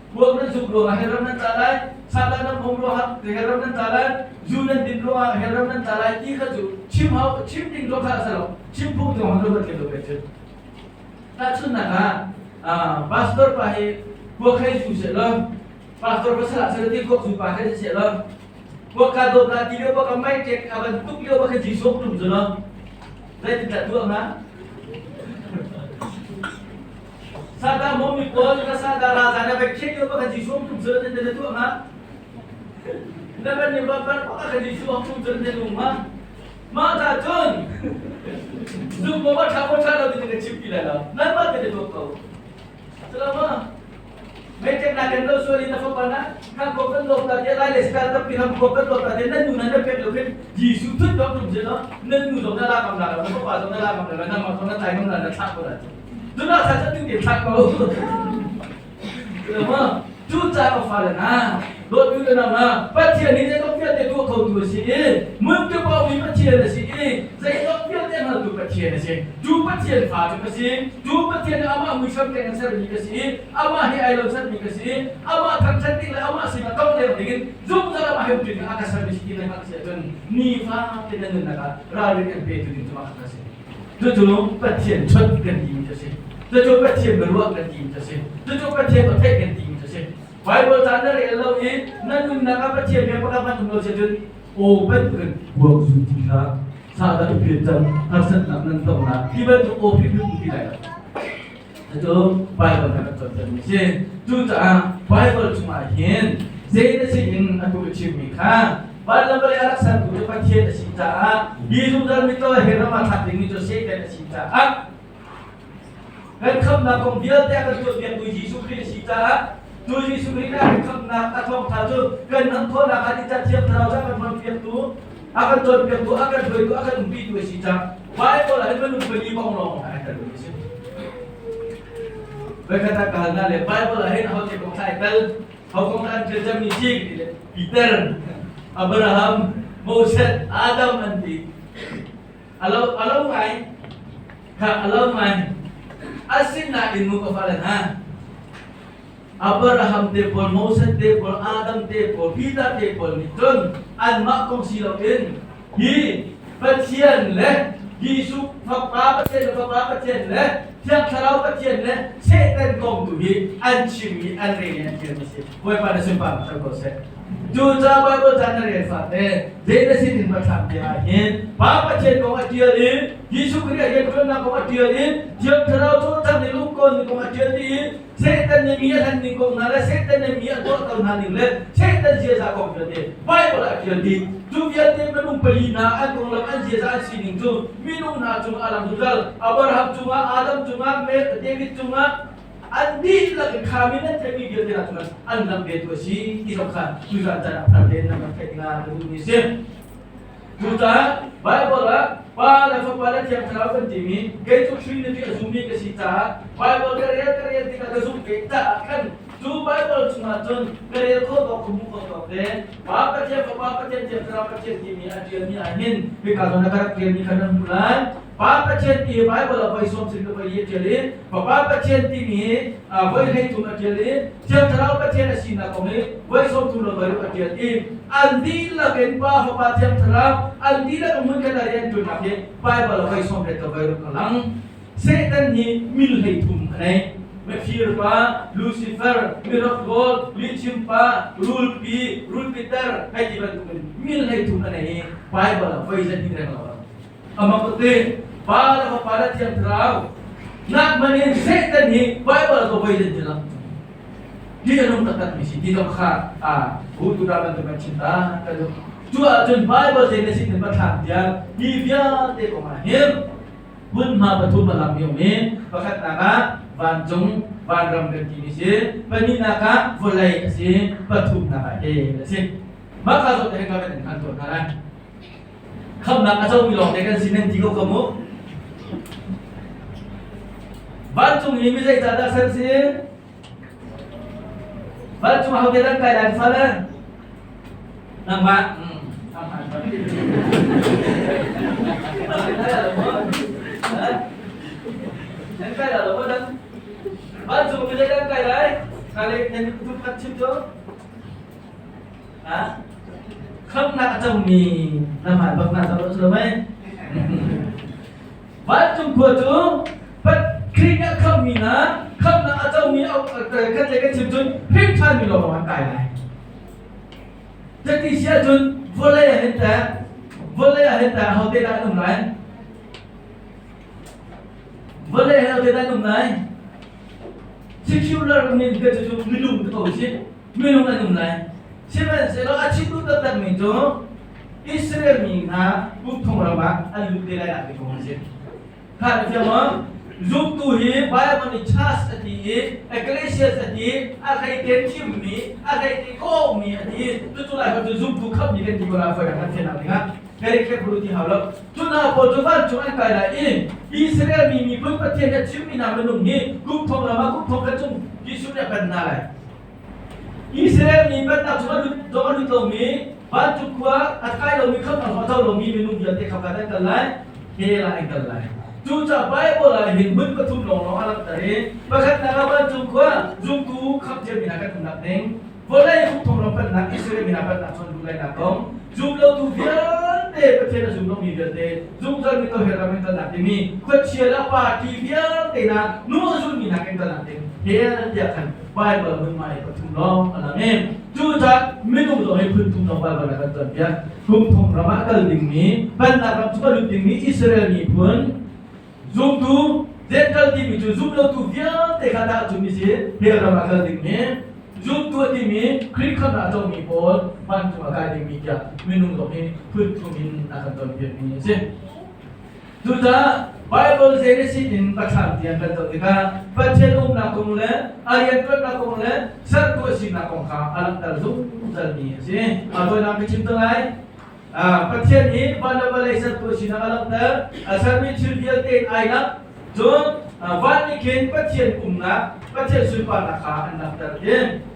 Kuak nan zuk ruangah hellram nan tla lai, Satan nan hom ruangah hellram nan tla lai, zu nan din ruangah hellram nan tla lai ti kha cu chim hau chim ding zong kha a si lo. Chim phung zong han lo lo pe cu. Tahchunhnak ah pastor pa hi kuak hei zu seh law pastor pasal ah seh ti kuak zu pa hei seh law. Kuak ka dawt la ti lio bak mei ṭek a van tuk lio bak khan Jesuh tum cu lo. Zeitindah tuah hnga? Sata mo mi pawl ka sata raza na vai khet lio bak khan Jesuh tum cu lo na tuah hnga? Na ban ni ban ban bak khan Jesuh tum cu na nung hnga? Mah ta cun zung mo ma ṭha mo ṭha lo ti ka chim ti lai lo. Nan mah te na tuah ko. Salama. Meitek na kan lo sual in na fapa na kan ko kan lop ta te lai le star tampi ram ko kan lop ta te nan nu nan pek lo khin Jesuh thut dok tum je no nan nu zong na la kam la na fapa zong na la kam la na ma zong na tlai kam la na thlah ko la tu na sa sa tu te thlah ko Salama. Cu ca ka fale na dawt tu na na Pathian nih zeitluk vialte tuah kho tu a si i mun tu paoh mi Pathian a si i zeitluk vialte hngaltu Pathian a si. Cu Pathian fa cu ka si. Cu Pathian nih amah muisam keng in sermi ka si i amah he ai lo sermi ka si i amah thangṭhat ding le amah sinah tong leng ding in zungzal amah he um ding a ka sermi si ti na hngalh si ahcun nifa te na nunnak ah ralrin an petu ding cu mah kha si. Cucu Pathian chawnh kan timi cu a si. Cucu Pathian biaruah kan timi cu a si. Cucu Pathian aw theih kan timi cu a si. Bible ca na rel lo i na nunnak ah Pathian bia pakhat hmanh um lo si ahcun aw bantukin buak zu ti hlah sahdah i pian cang harsatnak nan tong la ti bantuk aw hrimhrim um ti lai lo. Cucu Bible kan rak cawnpiakmi a si. Cucaah Bible chungah hin zei na si in atu ka chimmi kha Van le a rak sertu cu Pathian a si caah hi zungzal mitlaw he ram ah thlak dingmi cu Satan a si caah kan khamhnak kong vialte a kan tuahpiaktu Jesuh Khrih a si caah cu Jesuh Khrih nih a kan khamhnak a thawngṭha cu kan hnamthawnak ah nih Thiang Thlarau cu a kan hmanpiaktu a kan cawnpiaktu a kan hruaitu a kan umpitu a si caah Bible ah hin minung pali kong lawng ai telmi a si. Voikhat ah ka hal hna le Bible ah hin ahote kong thla ai tel ho kong dah an ṭial cangmi si ti le Peter, Abraham, Moses, Adam an ti. Alo alo ngai kha alo ngai asinain mu ka fale hna Abraham te pawl, Moses te pawl, Adam te pawl, Peter te pawl nih cun anmah kong si loin hi Pathian le Jesuh Fapa Pathian le Fapa Pathian le Thiang Thlarau Pathian le Satan kong tu hi an chim i an rel i an ṭialmi si. Bawipa na sunparnak ṭang ko seh. Cucaah Baibal ca na rel fate zei na sinin va thlam te ah hin Pa Pathian kong a ṭial i Jesuh Khrih a rianṭuannak kong a ṭial i Thiang Thlarau cawlcangh ning lungkawn ning kong a ṭial dih i Satan nih mi a hlen ning kong hna le Satan nih mi a tuahto hna ning le Satan ziaza kong vialte Baibal ah a ṭial dih. Cu vialte minung pali hna an konglam an ziaza an sining cu minung hna cungah a lang zungzal. Abraham cungah, Adam cungah, David cungah an dihlak in kham in an theihmi vialte hna cungah an lang ve tu a si ti zong kha tuzan caan ah thar tein nan rak theih dingah ka duhmi a si. Cucaah Baibal ah Pa le Fapa le Thiang Thlarau kan timi kei cu Trinity a zummi ka si caah Baibal ka rel ka rel tikah ka zumh ve caah khan cu Baibal chungah cun ka rel khawh tawk ka hmuh khawh tawk te Pa Pathian Fapa Pathian Thiang Thlarau Pathian timi a ṭialmi ah hin hika zawn ah ka rak ṭialmi kha nan hmuh lai. Pa Pathian ti Baibal ah voi sawm sin voi li a ṭial i Fapa Pathian timi voi 13 a ṭial i Thiang Thlarau Pathian a sinak kong hi voi 30 le voi ruk a ṭial i an dihlak in Pa Fapa Thiang Thlarau an dihlak in hmun khat ah rian ṭuannak hi Baibal ah voi 80 le voi ruk a lang. Satan hi min 33 a nei. Mifir pa, Lucifer, mirokrol, lihchim pa, rulpi, rulpiter, hei ti bantukin min 33 a nei i Baibal ah voi zat hin reng lo. Amah pute Pa le Fapa le Thiang Thlarau nak man in Satan hi Bible ko voi zan lang ti a nung taktak mi si ti zong kha a hu tu ra bantuk an chim ta ka duh cu ahcun Bible zei na sin in pathlam tiang hi vialte kong ah hin hmunhma pathum a lang mi um i pakhatnak ah vancung vanram kan ti mi si pahnihnak ah vawlei a si pathumnak ah hell a si mah kha zawt te ka kan in tuah hna lai Khamhnak a comi lawngte kan si nan ti ko kha mu. Vancung i mi zeicahdah ser si? Vancung ahote dah kai lai fale? Nangmah. Nan kai la lo maw dan? Vancung mi zeidah kai lai? Kale nan tu khat chim cu. Khamhnak a comi na hmaan bak na co lo mei? Vancung khua cu Khrih nih a khamhmi hna khamhnak a comi kan le kan chim cun hrin ṭhanmi lawng an kai lai. Cuti si ahcun Vawlei ah hin teh vawlei ah hin teh ahote dah an um lai? Vawlei ah ahote dah an um lai? Secular min ka cu minung te ko si. Minung an um lai. Sihmanhsehlaw a chim duh taktakmi cu Israel mi hna kum thong ram ah an lut te lai nak ti kong a si. Kha na thiam maw? Zumtu hi Bible nih church a ti i Ecclesias a ti a hleiten thimmi a hleite kawhmi a ti. Cucu lai cu zumtu khammi kan ti ko lai foi kan thian dingah Gary Kepru ti hau lo. Cu hna pawl cu vancung an kai lai i Israel mi miphun Pathian a chimmi hna minung hi kum thong ram ah kum thong khat chung Jesuh nih a pen hna lai. Israel mi pennak chung a lut zong a lut lomi vancung khua a kai lomi khamnak zong a co lomi minung vialte kha kan kal lai hell ah an kal lai. Cucaah Bible ah hin hmun pathum lawnglawng a langhter i pakhatnak ah vancung khua zumtu khamh ciami hna kan umnak ding vawlei hukthong ram pennak Israel mi hna pennak chon duh lainak kong zumlotu vialte Pathian a zum lomi vialte zungzal mi tohel ram in kalnak timi khuachia le party vialte na nu a zulmi hna kan kalnak ding hell tiah khan Bible hmunhma i pathum lawng a lang i cucaah minung zong hi phun thum lawng Bible ah kan cawnpiak. Kum thum ram ah kal dingmi, pennak ram chung a lut dingmi Israel miphun zumtu Gentile timi cu zumlotu vialte kha dah cumi si hell ram ah kal dingmi zumtu a timi Khrih khamh ah comi pawl vancung ah kai dingmi tiah minung zong hi phun thum in a kan cawnpiakmi a si. Cucaah Baibal Genesis in Pathlam tiang kan zoh tikah Pathian umnak kong le a rianṭuannak kong le sertu a sinak kong kha a langhter zungzalmi a si. A tawinak ka chim te lai. Pathian nih van le vawlei sertu a sinak a langhter. A sermi thil vialte in ai langh. Cun van nih khin Pathian umnak, Pathian sunparnak kha an langhter.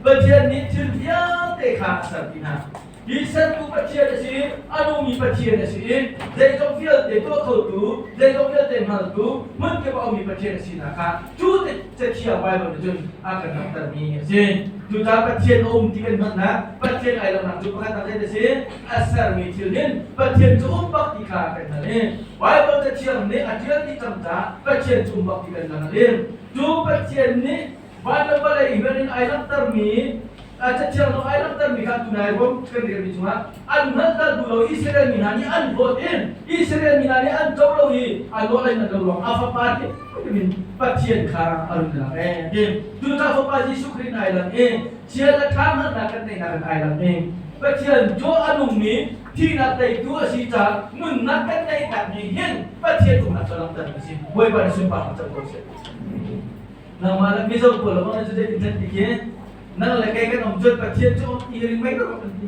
Pathian nih thil vialte kha a ser dih hna. Hi sertu Pathian a si, a nungmi Pathian a si i zeizong vialte tuah khotu, zeizong vialte hngaltu, hmunkip a ummi Pathian a sinak kha cu Cathiang Baibal nih cun a kan langhtermi a si. Cucaah Pathian a um ti kan hngalhnak, Pathian ai langhnak cu pakhatnak zei a si? A sermi thil hin Pathian cu um bak ti kha kan hngalh i Baibal Cathiang nih a ṭial dih cang caah Pathian cu um bak ti kan hngalh i cu Pathian nih van le vawlei hmanh in ai langhtermi Cathiang zong ai langhtermi kha tunai rom kan relmi chungah an hngalhter duh lo Israel mi hna nih an vote in Israel mi hna nih an co lo i an nawh lai lo ruang a fapa in Pathian kha a run lak e ti cucaah fapa Jesuh Khrih ai lang i chia le ṭha hngalhnak kan neihnak in ai lang i Pathian cu a nungmi thihnak teitu a si caah nunnak kan neihnak nih hin Pathian umnak cu langhter a si Bawipa nih sunparnak cang ko seh. Nangmah le Mizo pawl le bang cu zeitin can ti khi nang le kei kan um cun Pathian cu um ti ring mei ko kan ti.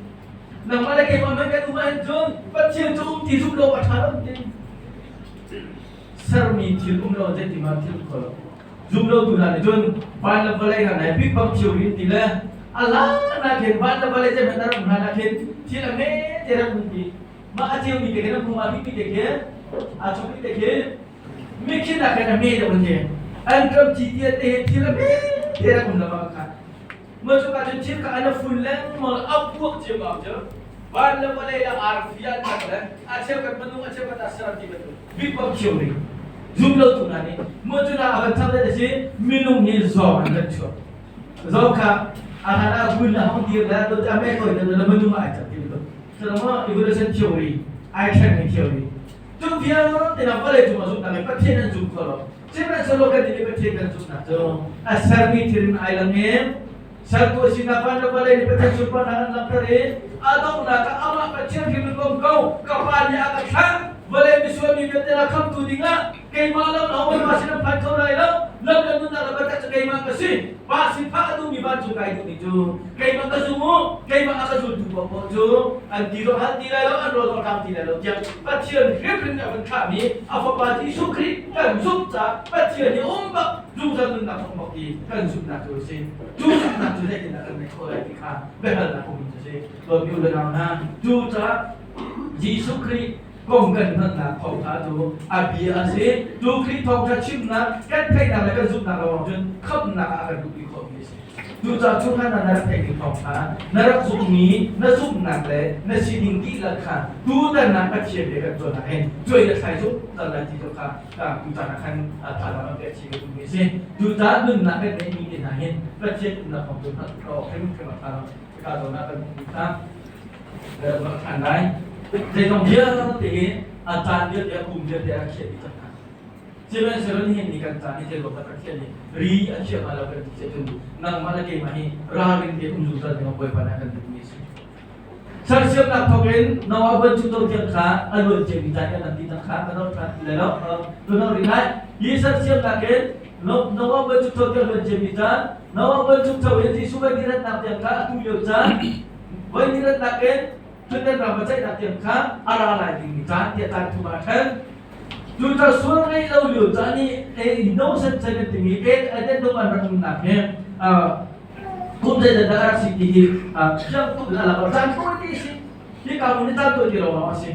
Nangmah le keimah man kan um ahhin cun Pathian cu um ti zumh lo a ṭha lo ti. Sermi thil um lo zeiti ma thil kho lo. Zum lo tu hna nih cun van le vawlei hna nai big bang theory ti le a la na khin van le vawlei zei hmanh na rak um hna na khin thil a me te rak um ti. Mah a ceumi te khin a hmu ma mi te khin a chung te khin Mikhin ah khan a hme deuh an ti. An ram ci tia te he thil a hme te rak um lama kha. Ma cu ka cun thil ka an a fun lengmang a puak cio ko cu. Van le vawlei le arfi an tak le a cheu kan manung a cheu kan asar ti bantuk big bang thio ning. Zum lo tu hna nih mo cu na a van chang le si minung hi zawng an kan chuak. Zawng kha a han a kun le hong dir le to a me koi le manung ai chak ti bantuk. Salama evolution theory ai thleng mi theory. Cu vialte na vawlei cung ah zumhnak in Pathian an zum kho lo. Sihmanhsehlaw kan nih Pathian kan zumhnak cu a sermi thil in ai lang i sertu a sinak van le vawlei nih Pathian sunparnak an langhter i a donghnak ah amah Pathian hrim in um ko ka Pa nih a ka thlah vawlei misual mi vialte la khamtu dingah keimah lam lo ma sin an phan kho lai lo lam le nunnak le biatak cu keimah ka si pa sin phah a duhmi vancung kai duhmi cu keimah ka zum u keimah a ka zultu paohpaoh cu an ti zong hal ti lai lo an rawl zong tlang ti lai lo tiah Pathian hrimhrim nih a kan thlahmi a fapa Jesuh Khrih kan zumh caah Pathian hi um bak zungzal nunnak um bak ti kan zumhnak cu a si cu zumhnak cu zeitindah kan ngeih khawh lai ti kha biahalnak um cu si dawtmi u le nau hna cu caah Jesuh Khrih kong kan hngalhnak thawngṭha cu a bia a si. Tu Khrih thawngṭha chimnak kan theihnak le kan zumhnak lawng cun khamhnak ah a kan luhpi khawhmi a si. Cucaah cu hlan ah na rak theihmi thawngṭha, na rak zumhmi, na zumhnak le na sining dihlak kha tutan ah Pathian bia kan cawn ah hin cuai na thlai zungzal lai ti tu kha tutan ah khan thazaang kan pek chih ka duhmi a si. Cucaah nunnak kan ngeihmi te hna hin Pathian umnak kong cu hngalh hrimhrim a ṭha lo. Hika zawn ah kan hmuhmi kha. Kan rak ṭhan lai. Zeizong vialte hi a caan vialte a kum vialte a khiah dih cang hna. Sihmanhsehlaw nihin ni kan caan hi zeiruang dah Pathian nih ri a thiah hnga lo kan ti si ahcun nangmah le keimah hi ralring tein um zungzal ding ah Bawipa nih a kan duhmi a si. Sersiamnak thawk in Noah buanchukcho tiang kha a luan ciami caan kan ti cang kha kan ṭhan ti lai lo. Tuno rih lai. Hi sersiamnak in Noah buanchukcho tiang luan ciami caan, Noah buanchukcho in Jesuh voi niratnak tiang kha atu lio caan, voi niratnak in Thutdan ram va ceihnak tiang kha a ra lai dingmi caan tiah caan thum ah a ṭhen. Cucaah sual ngeih lo lio caan i innocent chan kan timi Eden dum an rak umnak hi kum zeizat dah a rak si ti hi fiang tuk in a lang lo. Caan tawi ti a si. Hi ka hmun hi caan tawi ti lawng a si.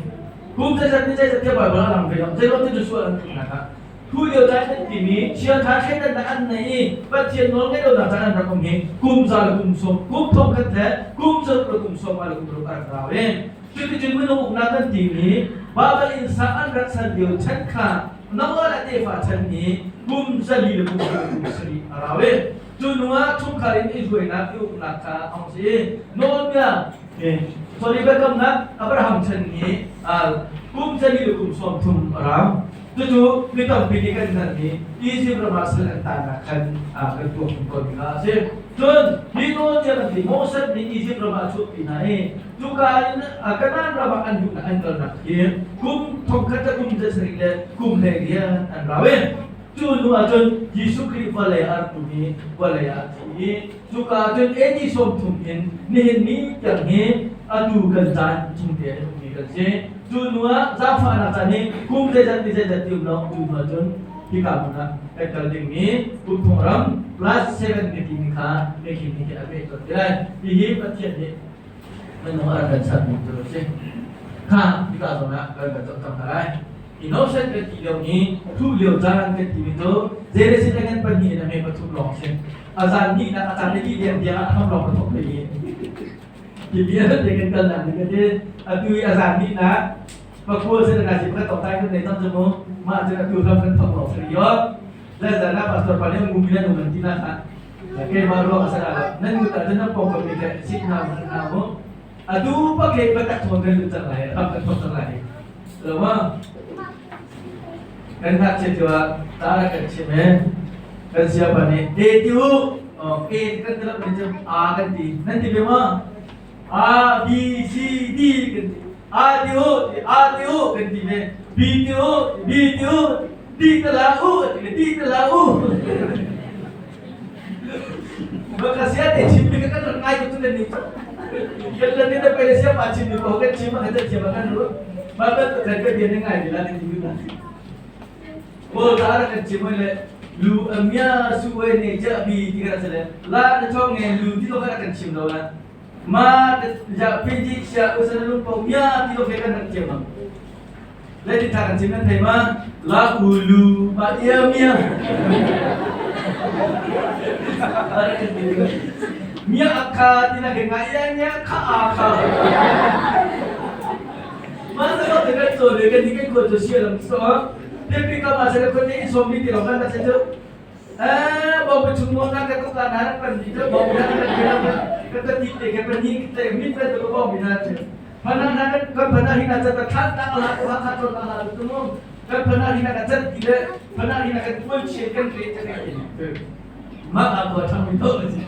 Kum zeizat ni zeizat tiah Baibal a lang ve lo. Zeiruang ti cu sual an tluknak ah. Thu lio caan kan timi chiaṭha thleidannak an nei i Pathian nawl ngeih lonak caan an rak um hi kum za le kum sawm, kum thong khat le kum zaruk le kum sawm le kum ruk a rak rau i cuticun minung uknak kan timi Babel inn sak an rak san lio chan kha Noah le tefa chan hi kum 400 le kum kum sarih a rau i cu hnu ah chungkhar in i hruainak i uknak kha a hung si i nawlbia sorry biakamnak Abraham chan hi kum 400 le kum 30 a rau. Cucu mi tampi nih kan hngalhmi Izipt ram ah sal an tannak khan kan tuak tung tawn ding ah a si. Cun hi nawlbia kan ti Moses nih Izipt ram ah a chuahpi hna i cuka in Kanaan ram ah an luhnak an kalnak hi kum thongkhat le kum zasarih le kum 12 an rau i cu hnu ah cun Jesuh Khrih vawlei ah a rak tum i vawlei ah a thi i cuka ah cun AD 30 in nihin ni tiang hi atu kan caan chung te a ummi kan si. Cu hnu ah zaangfahnak caan hi kum zeizat ni zeizat ti um lo cu hnu ah cun hika hmun ah kan kal dingmi kum thong ram plus 7 ka timi kha mekhin nih a peh tawn te lai. Hihi Pathian nih minung a rak kan sermi cu a si. Kha hika zawn ah kan kan zoh cang hna lai. Innocent kan ti lio hi thu lio caan kan timi cu zei le kan pahnih in a me pathum lawng si. A zan hnihnak a caan le dih deng tiang ah a tham lawng pathum pe hi vialte kan kalnak ding a ti. Atu i a zan hnihnak pakua sin na si pakhat tawngtai kan nei cang cu mu. Mah cun atu ram kan thok lawng si yo. Le zan ah pastor pa nih ngumi nan um an ti na kha. Keimah ruang a sana lo. Nan nu ta cun nan pawng kam mi ke sit na na mu. Atu pakhe patak thon kan lut cang lai ram kan thok cang lai. Lo ma? Kan ngakchia cio ah ta rak kan chim e. Kan siapa nih A ti u. A kan ti lo nih cun A kan ti. Nan ti ve maw? A B C D kan ti. A ti u, A ti u kan ti ve. B ti u, B ti u, D ta la u ti ve. D ta la u. Maka sia te chim mi kan rak ngai tu le ni. Kan la ni ta pele sia pa chim mi ko kan chim ma kan chim ma kan ru. Ma kan kan ka dia ngai ni la ni ni na. Bo ta ra kan chim le lu amia su we ne ja bi ti ka sale la na chong nge lu ti lo kan chim lo la. Ma ja pi ji sia usan lu pong mia ti lo kan rak chim ma. Le ti tha kan chim nan thei ma la u lu ma ia mia mia akha tina ke nga ia nya kha a kha ma sa ko te kan so le kan ni kan ko cho sia lam so te pi ka ma sa ko te i som mi ti lo kan ta se cho eh bo pa chung mo na ka ko ka na pan ni cho bo na ka ka ka ka ti te ka pan ni te mi pa to ko mi na che Kan phana hi na cat than tak la ko ha ton la tu mu kan phana hi na ka cat ti le phana hi na kan tuan che kan re che ne ma a ko thang mi to si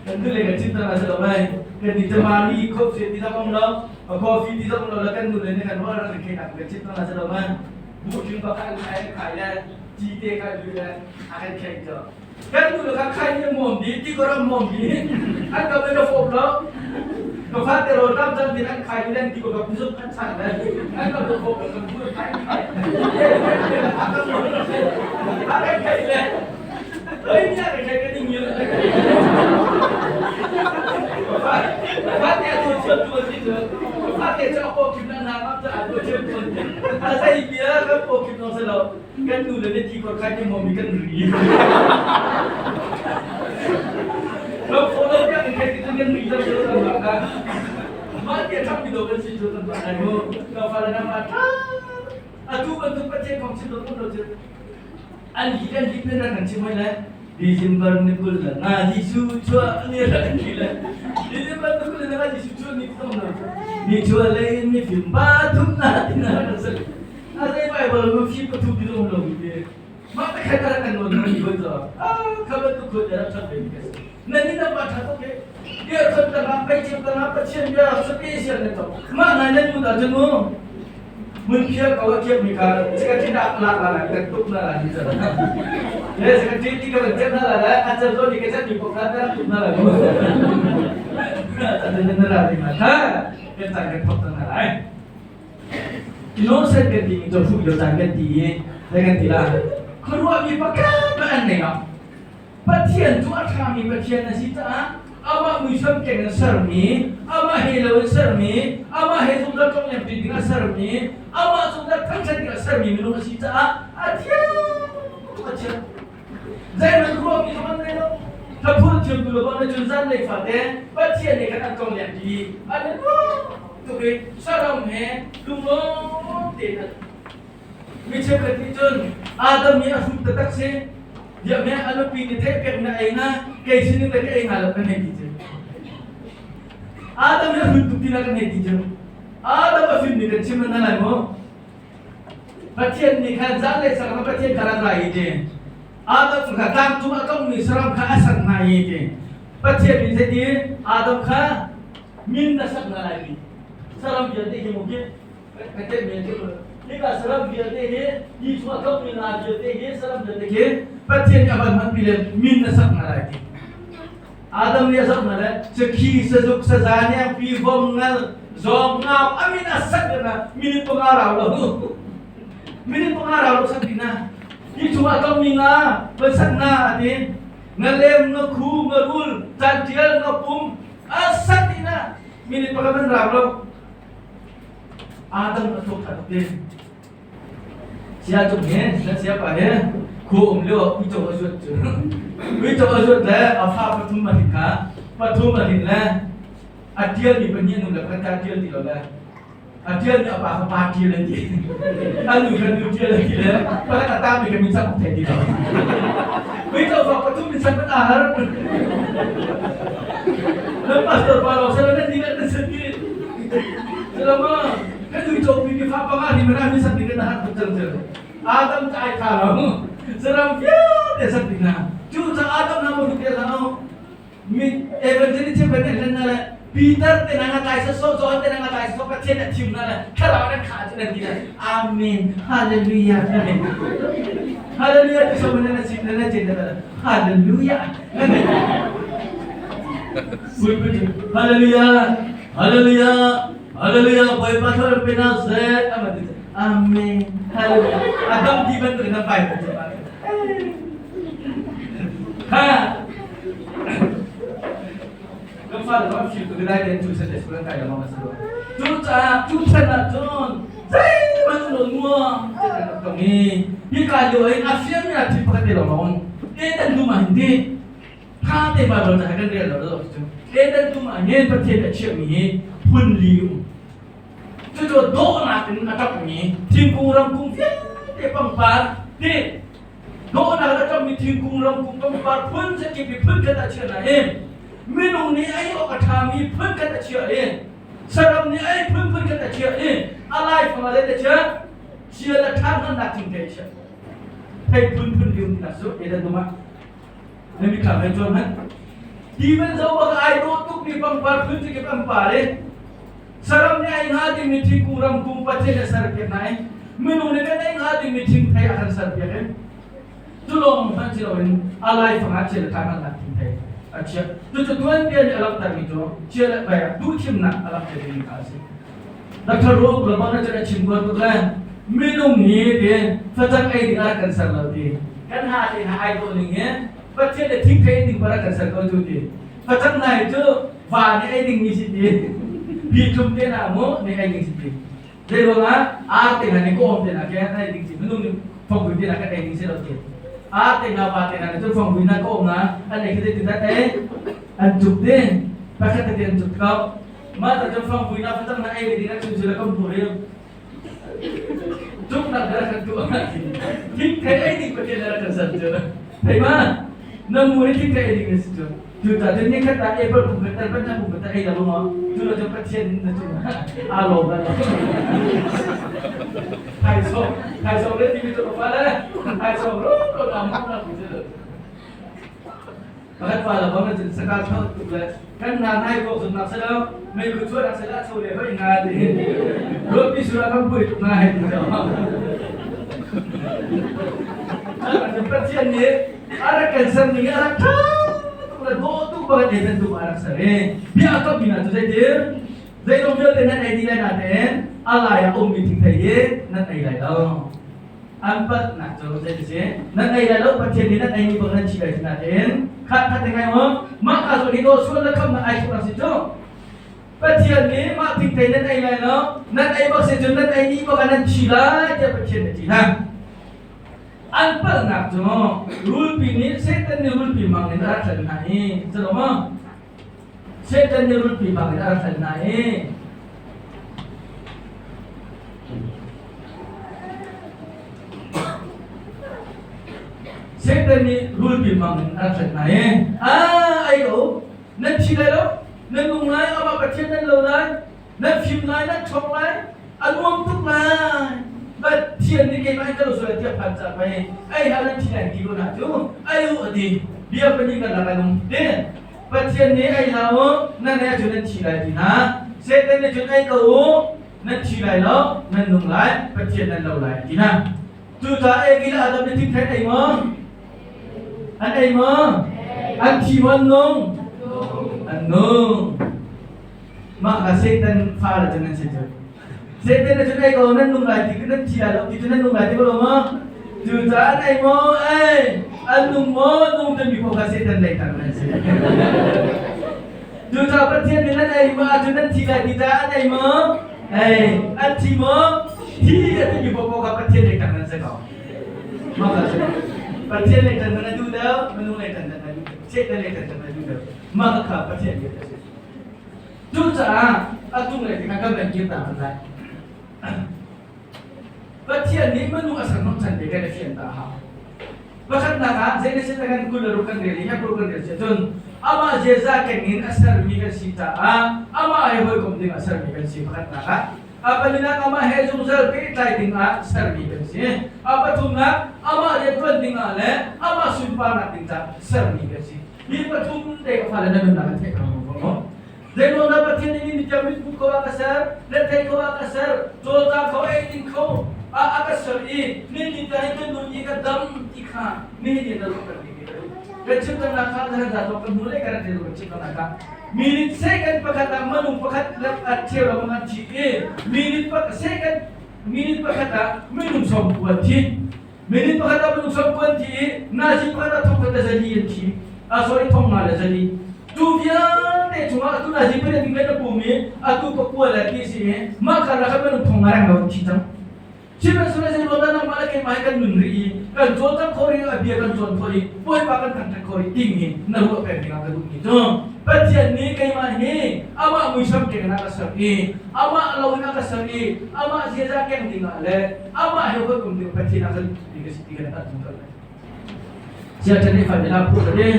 kan tu le kan chin ta na se lo mai kan ni jamali khop se ti zam lo coffee ti zam lo la kan nu le ne kan wa ra ke na kan chin ta na se lo mai bu chung ba kan khai khai le chi te khai lu le a kan khai cho Kan nu le kha khai nih mawm di ti ko ram mawm di an ka na fop lo ka fa te ro tam chan tin an khai ni ti ko ka puzuk an chan le an ka to fop kan bu khai khai a kan khai le oi ni a kan khai ka ding yul fa te tu chot tu si chu fa te cha ko kim na na ngam cha tu chot tu a sai bia ka ko kim no se lo Kan nu le na thi kor khai ti maw mi kan ri. Lo follow kan kan ti kan ri ta so kan ba ka. Ma ti thap mi do kan si so kan ba ai mo. Ka fa na ma tha. Atu bantuk Pathian kong chim lo lo chu. An hi kan hi pen kan chim hoi le. December ni 25 Jesuh chuah ni ra kan ti le. December Jesuh cu ni thong lo ni chu lei in mi fim ba thum na ti na kan sal a zei Bible mu fi pathum ti lo lo ti ma ta khat ka kan non ni hoi zo a khabat tu khut ya that be ni ka na ni na pa tha to ke dia khot ta na pai chim ta na pathian bia special na to ma na na nu da chu mu mun phiar ko a khiap mi kha sika thi dak lak la la tak tuk na la ni cha le sika thi ti ka ban chat na la la a cha zo ni ka chat mi ko kha ta tuk na la ko ta na na la ni ma kha kan chan kan thok na lai innocent kan ti mi cho phu yo chan kan ti le kan ti la khruwa mi pakhat ba an nei no Pathian cu a ṭhami Pathian a si caah amah muisam keng in sermi, amah he lo in sermi, amah he zungzal tlongleng pi ding a sermi, amah zungzal thangṭhat ding a sermi minung a si caah a thiang a thiang. Zeihmanh ruahmi zong an ngei lo. Thlaphur thiam tu lo bang na cun zanlei fate Pathian nih khan an tlongleng pi an i nuam tuk i saram he lunglawm tein an Mi cheukhat nih cun Adam nih a hrut taktak si. Biak nih a nupi nih theih pek na ei na kei sinin le ka ei hnga lo kan hei ti cu. Adam nih a hrut tuk ti na kan hei ti cu. Adam a fim nih kan chim na lai maw? Pathian nih khan zanlei sang ah Pathian kha rak ra i ti. Adam kha tlang cung a tongmi saram kha a sak hna i ti. Pathian nih zeiti Adam kha min na sak hna lai ti. Saram vialte hi mu khi Hika saram vialte hi hi chung a tlokmi nga vialte hi saram vialte khi Pathian nih a van hmanpi le min na sak hna lai ti. Adam nih a sak hna le sakhi, sazuk, saza, nengpi, vom, ngal, zawng, ngau, a min a sak na minute 5 rau lo. Minute 5 rau lo sak ti na. Hi chung a tlokmi nga van sak na a ti. Ngalem, ngakhu, ngarul, cantial, ngapum a sak ti na. Minute 5 man rau lo. Adam a thawk ṭhan te. Sia cung he nan sia pa he khu um lio uico a zuat cu. Uico a zuat le a fa pathum a hrin kha pathum a hrin le a ṭial mi pahnih an um le pakhat kha a ṭial ti lo le a ṭial mi a pa kha pa ṭial an ti. A nu kha nu ṭial an ti le pakhat a tang mi kha min sak thei ti lo. Uico fa pathum min sak man aa har. Nan pastor pa lo sala nan ni nan san ti. Selama kan uico pi ki fa panga ni mana mi sak ding na hat cang cang. Adam ta ai tha lo. Saram vialte sak ding na. Cu ca Adam na mo te la no. Mi evangelism kan en na le Peter te na nga tlai sa so John te na nga tlai so Pathian a thim na le thlarau nan kha chu nan ti na. Amen. Hallelujah. Hallelujah tu so mana na sim na na chin na Hallelujah. Hallelujah. Hallelujah. Hallelujah. Bawipa thar pina se. Amen. Hallelujah. Adam ti bantuk na pai ko. Ha. Kan fa le ram fim tu dai den chu se te sulan kai la ma se. Chu cha chu chan na chon. Zai man lo nuam te kan tong i. Hi ka yo ai a fiam ya thi pakhat te lo ma on. E tan du ma hin ti. Tha te Bible ca kan rel lo lo cu. Eden dum ah hin Pathian a chiahmi hi phun li um. Cucu dawhnak in a ṭapmi thingkung ramkung vialte pangpar ti dawhnak in a ṭapmi thingkung ramkung pangpar phun zakip i phun khat a chiah na hin minung nih ei awk a ṭhami phun khat a chiah i saram nih ei phun phun khat a chiah i a laifang ah zei a chiah chia le ṭha hmannak thing thei a chiah thei phun phun li um ti nak cu Eden dum ah Na mitthlam he cuan hmanh. Ti van zo bak ai dawh tukmi pangpar phun cikip an par i saram nih ai hnga dingmi thingkung ramkung Pathian a serpiak hna i minung nih kan ei hnga dingmi thingthei a kan serpiak i cu lawng hmanh si loin a laifang ah chia le ṭha hngalhnak thingthei a chiah. Cucu tuanbia nih a langhtermi cu chia le bai ah duhthimnak a langhter dingmi kha a si. Dr. Ruk Labon a cun a chim kuat tuk le minung hi ti facang ei ding ah kan ser lo ti kan ha te hna ai dawh ning hi Pathian le thingthei ding para kan ser ko cu ti facang nai cu va nih ei ding mi si ti bi tlum te na mu nih ei ding si ti zei ruangah ar te hna nih kawm te na ke ei ding si minung nih fongui te na kan ei ding si lo ti ar te hna va te hna nih cun fongui na kawm na an ei khi ti na ei an cuk te pakhat te an cuk ko Mah ta cun fangvui na facang na ei ve ding ah cun cu le kan pur i cuknak na kan tuah thingthei ei ding Pathian na rak kan san cu thei ma na mu hi thingthei ei ding na si cu. Cucaah cun nikhat ah apple pum khat tal banana pum khat tal ei lo maw? Cu lo cun Pathian na cung aa lawm lai lo. Thaisawng, thaisawng le timi cu ka fa le thaisawng ro ro na mo na ku cu. Pakhat pa la bang cun saka thau tuk le kan na nai ko sun nak selo mei ku chuan nak sela cho le hoi nga ti. Ruapi sura kan pui tuk nga hei ti. Pathian nih a rak kan ser ning a rak ṭha tuk le dawh tuk bak in ei tuk a rak ser i bia a kammi hna cu zeitin zeizong vialte nan ei dih lai natein a lai ah ummi thingthei hi nan ei lai lo. An palhnak cu zei ti si nan ei lai lo. Pathian nih nan ei mi bang nan thi lai natein khat khat te ngai mu. Mah ka zawn hi dawh sual le khamnak ai thawk si cu. Pathian nih mah thingthei nan ei lai lo, nan ei bak si cun nan ei dih bak ah nan thi lai tiah Pathian nih a ti hna. An palhnak cu rulpi nih, Satan nih rulpi hmang in a rak hlen hna i, si lo maw? Satan nih rulpi hmang in a rak hlen hna i Satan nih rulpi hmang in a rak hlen hna i, ah ai ko, nan thi lai lo, nan nung lai, amah Pathian nan lo lai, nan fim lai, nan ṭhawng lai, a nuam tuk lai. Pathian nih keimah in ka lo sual tiah phan ca pei ei hlah, nan thi lai ti ko na cu ai u a ti. Bia pahnih kan lak ai lung ti. Pathian nih ei hlah u, nan ei ahcun nan thi lai ti hna. Satan nih cun ei ko u, nan thi lai lo, nan nung lai, Pathian nan lo lai ti hna. Cucaah Evi le Adam nih thingthei ei maw? An ei maw? An thi maw, an nung? An nung. Mah kha Satan fale cu nan si cu. Satan nih cun ei ko, nan nung lai ti, nan thi lai lo ti cu, nan nung lai ti ko lo maw? Cucaah an ei maw? Ei. An nung maw? Nung timi paoh kha Satan lei tang nan si. Cucaah Pathian nih nan ei maw ahcun nan thi lai ti caah an ei maw? Ei. An thi maw? Thi a timi paoh kha Pathian lei tang nan si ko. Mah kha si. Pathian lei tan na duh deuh, minung lei tan na duh deuh, Satan lei tan na duh deuh. Mah kha Pathian bia a si. Cucaah a cunglei tikah kan van kir ta hmanh lai. Pathian nih minung a ser chan te kan i fian ta a hau. Pakhatnak ah Genesis a kan 26 kan rel i Hebrew kan rel si ahcun amah ziaza keng in a sermi kan si caah amah he hawikom ding a sermi kan si pakhatnak ah. A palinak, amah he zungzal pehtlai ding ah sermi kan si. A pathumnak, amah rianṭuan ding ah le amah sunparnak ding caah sermi kan si. Hi pathum te ka fale na nunnak an theih ko maw? Zeimaw na Pathian nih ni tiang mit ko ah ka ser, le thei ko ah ka ser, cawlcang kho, ei ding kho a ka ser i ni ni ta hi ka nun i ka dam ti kha nihin ni na ruah kan ti ka duh. Kan chim cang kha na za kan hmu le kan rat kan chim cang kha minute second pakhat ah manung pakhat lak a cheu lo man thi i minute pakhat second minute pakhat ah minung som kuan thi. Minute pakhat ah minung som kuan thi i nazi pakhat ah thong khat le zali an thi. Ah, sorry, thong nga le zali. Tu vialte chungah atu nazi pahnih ding le na pum i atu pakua le ti si i mah karlak ah minung thong nga reng lo an thi cang. Sihmanhsehlaw zei ruang dah nangmah le keimah hi kan nun rih i kan cawlcangh khawh rih, a bia kan cawn khawh i Bawipa kan thangṭhat khawh rih timi na ruah peng dingah ka duhmi cu Pathian nih keimah hi amah muisam keng in a ka ser i amah lo in a ka ser i amah ziaza keng dingah le amah he hawikom ding Pathian a kan ti ka si ti kan hngalh zungzal lai. Siaṭhen i fai la phu le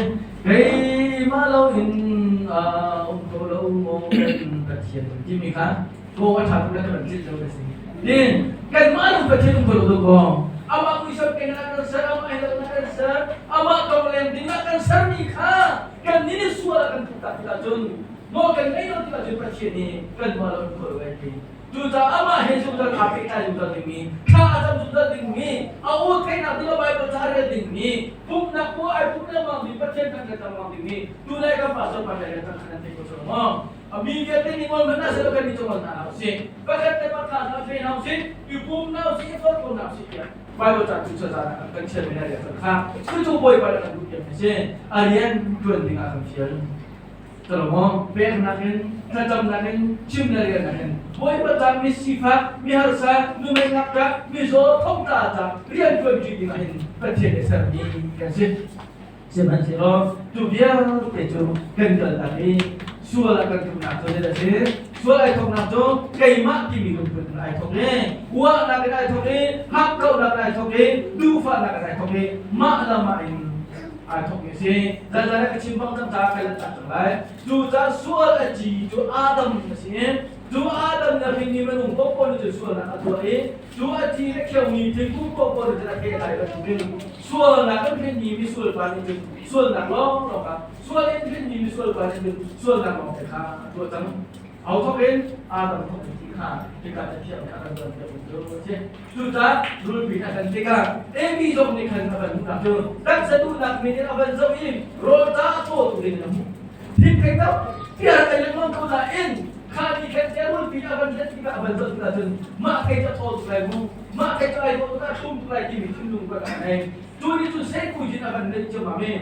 keimah lo in um ko lo maw kan Pathian timi kha ko a ṭha tuk le kan tlinh lo ka si. Din kanmah lo Pathian um ko lo ko. Amah muisam keng in a kan ser, amah he lo in a kan ser, amah tong leng ding ah kan sermi kha kan nih sual a kan tuk tak tikah cun nawl kan ngei lo tikah cun Pathian nih kanmah lo in ko lo ai ti. Cucaah amah he zungzal aa pehtlai zungzal dingmi, thla a cam zungzal dingmi, a aw theihnak ding ah Baibal ca a rel dingmi, pumhnak maw ai pumh lengmang mi, Pathian kan rel lengmang dingmi, tunai kan pastor pa le kan kan thei ko cu maw? A mi vialte nih ngol hmanh hna seh kan i cungol hna hna usih. Pakhat le pakhat hna fe hna usih, i pum hna usih, i forh ko hna usih tiah Baibal ca cu cazan ah kan chiah mi na rian kha cucu Bawipa le kan duh piak mi si. A rian ṭuan ding ah kan fial. Talomo peknak in, thlacamnak in, chim le riannak in Bawipa ca mi sifak, mi harsa, numei ngakṭah, mizaw, thongtla ca rian ṭuan ṭi ding ah hin Pathian nih sermi kan si. Sihmanhsehlaw cu vialte cu kan kaltak i sual a kan tluknak cu zeidah a si? Sual ai thawknak cu keimah timi lungput in ai thawk i, uahnak in ai thawk i, hakkauhnak in ai thawk i, duhfahnak in ai thawk i, mah le mah in. Ai thawk mi a si. Zanzan ah ka chim bang cang caah kai lanhtak cang lai. Cu ca sual a ci cu Adam a si i cu Adam na hrin mi minung paohpaoh nih cun sualnak a tuah i cu a ci le kheumi thingkung paohpaoh nih cun a thei a tlai bantukin sualnak kan hrin mi misual pa nih cun sualnak lawnglawng ah sual in hrin mi misual pa nih cun sualnak lawng te kha a tuah cang. Au thawk in Adam thawk in ti kha hika cathiang nih a kan cawnpiak cu a si. Cucaah rulpi a kan tikah Amy zong nih khan a van hmuhnak cu taksa duhnak min in a van zoh i rawl ca a caw tu ding in a hmuh. Thingthei tam tiah ei lengmang ko nain kha ni khan tia rulpi a van hlet tikah a van zoh tikah cun mah thei cu a thaw tuk lai mu, mah thei cu ai dawh tuk a thlum tuk lai timi thinlung ka ngei. Cu nih cun seikui in a van neih ciammam i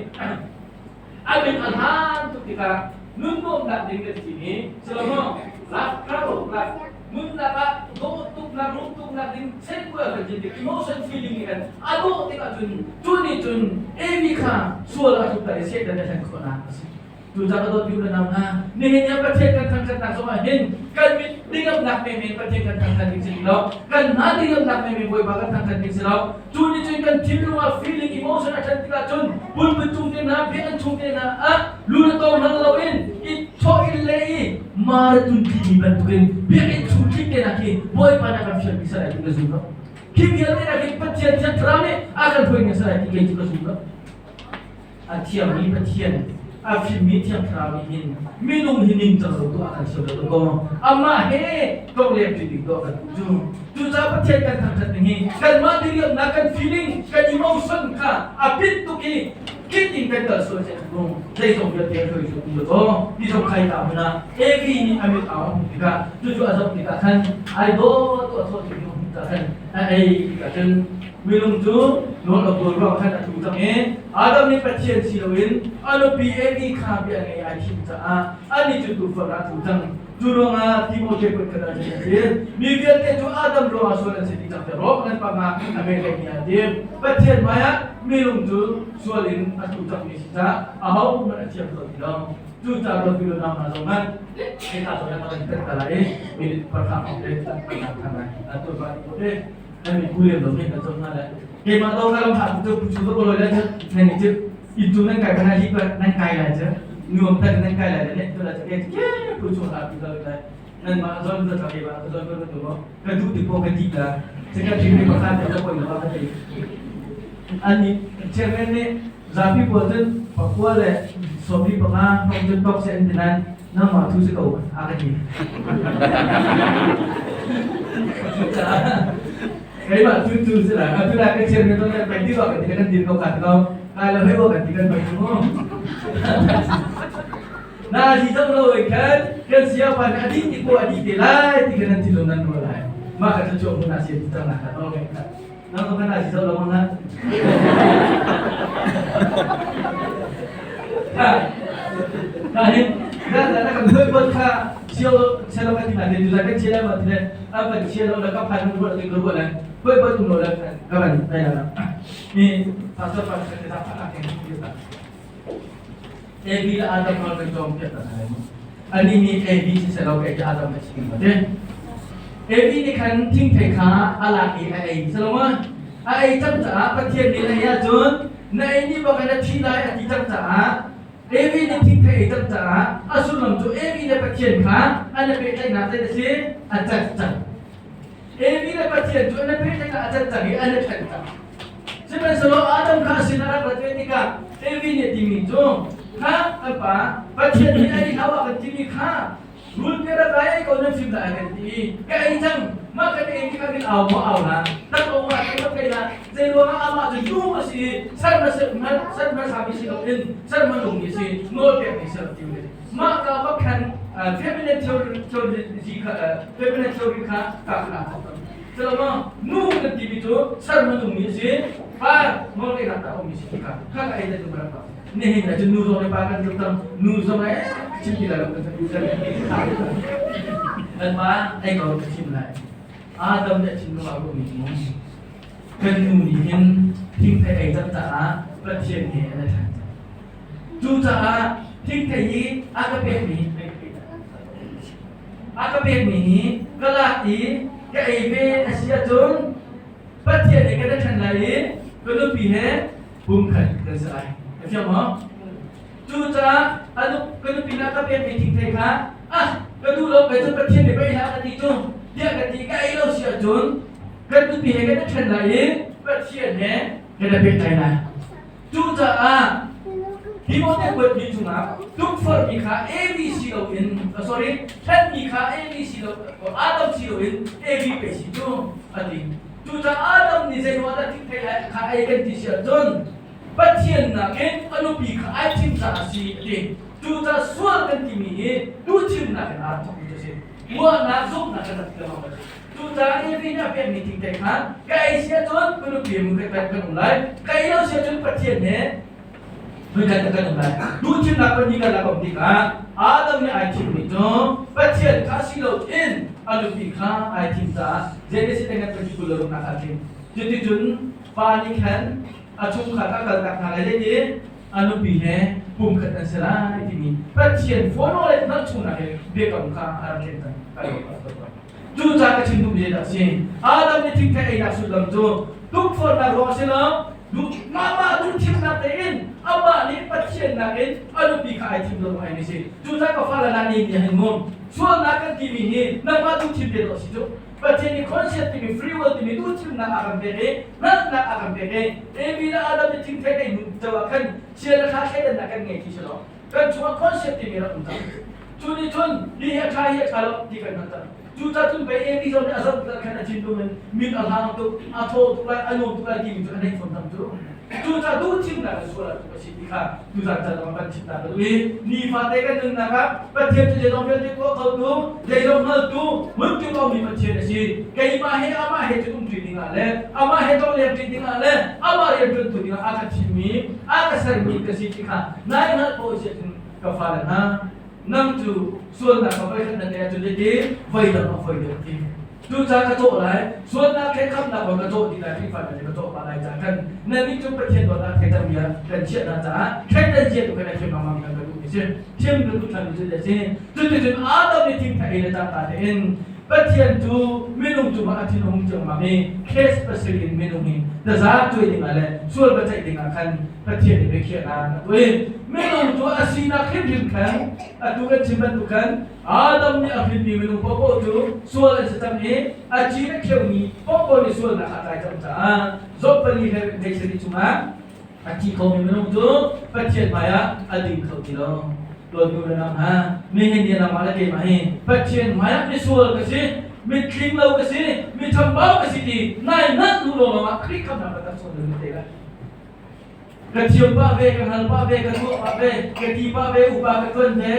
A min a hlan tuk tikah nun nuamnak ding kan thim i Solomon lak karo lak nunnak ah dawh tuknak rum tuknak ding chenkua kan cin tik emotion feeling nih khan a dawh tikah cun cu nih cun Amy kha sual a tluk i Satan a hlen khawhnak a si. Cucaah ka dawt u le nau hna, nihin ni Pathian kan thangṭhatnak zongah hin kan mit dinglamnak menmen Pathian kan thangṭhat ding si lo, kan hna dinglamnak menmen Bawipa kan thangṭhat ding si lo. Cu nih cun kan thinlung ah feeling emotion a ṭhan tikah cun pulpit cung te hna, biakinn chung te hna ah lu le to hmang loin i thawh in le i marathon timi bantukin biakinn chung tlik te hna khi Bawipa nih a kan fialmi si lai ti ka zum lo. Khi vialte hna khi Pathian Thiang Thlarau nih a kan hruai si lai ti kei cu ka zum lo. A thiangmi Pathian, a fimmi Thiang Thlarau nih hin minung hi ningcang lo tuah kan siam lo ko. Amah he tawlem ti ding tuah kan duh cu. Cucaah Pathian kan thangṭhat ning hi kanmah diriamnak kan feeling, kan emotion kha a pit tuk i kit in kan kal sual cek tung zeizong vialte a hruai cu um lo ko. Ti zong khai ta hmun ah Evi nih a mit au a hmuh tikah cucu a zoh tikah khan ai dawt tu a thawh ti hmuh tikah khan a ei tikah cun Minung cu nawl a buar ruang khan a tlu cang i Adam nih Pathian si loin a nupi Evi kha bia ngei ai thim caah anih cu tuufa ah a tlu cang. Cu ruangah Timote kut khat ah cun a si. Mi vialte cu Adam ruangah sual an si dih cang tiah Rom an pang ah a mehlei ni ah tim. Pathian hmaiah minung cu sual in a tlu cangmi si caah ahohmanh a thiam kho ti lo. Cucaah ruat lo nau hna zong hmanh hika zawn ah kan kan kal i minute parhra hrawng te kan kan lai. Atu ba te nan mi ku lem lo hin kan cawm hna le keimah to ka lam hlah tu pu chu to ko loi le nan ni chu itu nan kai kana hi nan kai lai chu nuam tak nan kai lai le tu la ke ke pu chu hlah pi lo lai nan ma zon to ta ke ba zon ko tu mo ka du ti po ka ti la sika ti mi pakhat te ko lo ka ti ani chairman ne zapi pawl cun pakua le sawmli panga hong cun tok se an ti nan nangmah thu si ko a ka ti. Keimah tu tu si lai. Atu lai ka chairman to kan pai ti ko kan ti kan din ko ka ti ko. Kai lo hei kan ti kan pai tu mu. Na di zong lo in khan kan sia pan adi ti ko adi te lai ti kan ti lo nan ro lai. Ma ka chu chu mun na sia ti tang na ka no ngai kha. Nang to kan na si zo lo mang na. Ka hin na na kan hoi bot kha chiao chiao ka ti na te tu za kan chia ma ti le a ban chia lo la ka phan mu ti ko la hoi bot um lo la ka ban dai la ni pastor pa ka ta pa ka ke ti ta AB la Adam ma kan jong pia ta sai ani ni AB si se lo ke Adam ka si ma te AB ni khan thing thei kha ala i a ei saloma a ei cang caah Pathian nih na ya cun na ei ni bak na thi lai a ti cang caah Evi nih thingthei ei cang caah a sullam cu Evi le Pathian kha an i pehtlaihnak zei a si a cat cang. Evi le Pathian cu an i pehtlaihnak a cat cang i an i ṭhen cang. Sihmanhsehlaw Adam kha a sin a rak rat ve tikah Evi nih a timi cu kha kan pa Pathian nih a ei hau a kan timi kha Rul ke rak ai ko nan fim lai kan ti ka ei cang mah kan ei mi kha min au maw au na tak o ma tak kai na zei ruang ah amah cu yu a si sar ma se ma sar ma sa mi si lo in sar ma lung mi si nawl pek mi ser ti le mah ka ba khan feminine theory theory kha feminine theory kha ka kha Calo ma nu kan ti mi cu sar ma lung mi si pa nawl ke nak ta om mi si kha kha ka ei da tu ma Nihin ah cun nu zong le pa kan tluk cang. Nu zong eh chim ti lai lo kan kan Kan pa ei ko ka chim lai. Adam nih a chim lo ah ruahmi cu kan nu nih hin thingthei ei cang caah Pathian he an i ṭhen cang. Cucaah thingthei hi a ka pekmi a ka pekmi hi ka lak i ka ei ve a si ahcun Pathian he kan i ṭhen lai i ka nupi he pumkhat kan si lai. Thiam maw? Cucaah anu ka nupi na ka pekmi thingthei kha ah ka duh lo kai cun Pathian nih pei hlah ka ti cu tiah ka ti ka ei lo si ahcun kan nupi he kan i ṭhen lai i Pathian he kan i pehtlaih lai. Cucaah Timote kuatmi chungah tukforhmi kha Evi si loin sorry hlenmi kha Evi si lo Adam si loin Evi pei si cu a ti. Cucaah Adam nih zeiruang dah thingthei kha ei kan ti si ahcun Pathian nakin a nupi kha ai thim caah a si a ti. Cucaah sual kan timi hi duhthimnak in aa thawkmi cu a si. Ruahnak zumhnak kan rak ti lengmang a si. Cucaah Evi nih a pekmi thingthei kha ka ei si ahcun ka nupi he mun kan um lai. Ka ei lo si ahcun Pathian he kan kan um lai. Duhthimnak pahnih kan lak um tikah Adam nih ai thimmi cu Pathian kha si loin a nupi kha ai thim caah Genesis tengan pahnih 26 nak ah thim. Cuticun pa nih khan a chungkhar a kaltak hna lai i a nupi he pumkhat an si lai timi Pathian fono le hngalh chungnak he biakam kha a rak thlen cang. Cucaah ka chim duhmi zeidah a si? Adam nih thingthei einak sullam cu tukforhnak ruang a si lo. Mah duhthimnak tein amah nih Pathian nakin a nupi kha ai thim lo ai mi si. Cucaah ka fale na ni ni hin mum sualnak kan timi hi nangmah duhthim te dawh si cu. Pathian nih conscious timi free will timi duhthimnak a kan pek i hngalhnak a kan pek i Evi le Adam nih thingthei ei hnu co ah khan chia le ṭha thleidannak kan ngei ti si lo. Kan chungah conscious timi rak um cang. Cu nih cun hi hi a ṭha hi a ṭha lo ti kan hngalh cang. Cucaah cun pei Evi zong nih a zoh tikah khan a thinlung in mit a hlang tuk, a thaw tuk lai, a nuam tuk lai timi cu a neih fawn cang cu. Cucaah duhthimnak in sual ah tuk a si ti kha tuzan caan ah kan chim ta ka duh i nifate kan nunnak ah Pathian cu zeizong vialte tuah khotu, zeizong hngaltu, hmunkim a ummi Pathian a si. Keimah he amah he cun umṭi dingah le amah he tonglengṭi dingah le amah rianṭuantu dingah a ka thimmi, a ka sermi ka si ti kha nai hngalh ko si ahcun ka fale hna, nang cu sualnak ka voi khat na tei ahcun zeitin voi dang a foi deuh ti. Cucaah ka cawh lai, sualnak he khamnak kong ka cawh dih lai, Khrihfa hna ka cawh pah lai caah khan nannih cu Pathian dawtnak thei cang bia kan chiah hna caah thleidan cia tu khan a thiam lengmang kan ka duh mi si. Thiam ka duh ṭhan mi cu a si. Cuticun Adam nih thingthei ei le cangka tein Pathian cu minung cungah a thin a hung ciammam i case pasarih in minung hi taza cuai dingah le sual va ceih dingah khan Pathian nih biakhiahnak a tuah i minung cu a sinak hrimhrim khan atu kan chim bantuk khan Adam nih a hrinmi minung paohpaoh cu sual an si cang i a ci a kheumi paohpaoh nih sualnak a tlai cang caah Job pali he hleisarih chungah a thi khomi minung cu Pathian hmaiah a ding kho ti lo. Dawtnu le nang hna, nihin ni nangmah le keimah hi Pathian hmaiah misual ka si, mitling lo ka si, mi chambau ka si ti nai nanh hnu lawngah ah Khrih khamnak taktak chawn na te lai. Ka thiam pah ve, ka hngal pah ve, ka tuah pah ve, ka ti pah ve, upa ka ṭuan ve,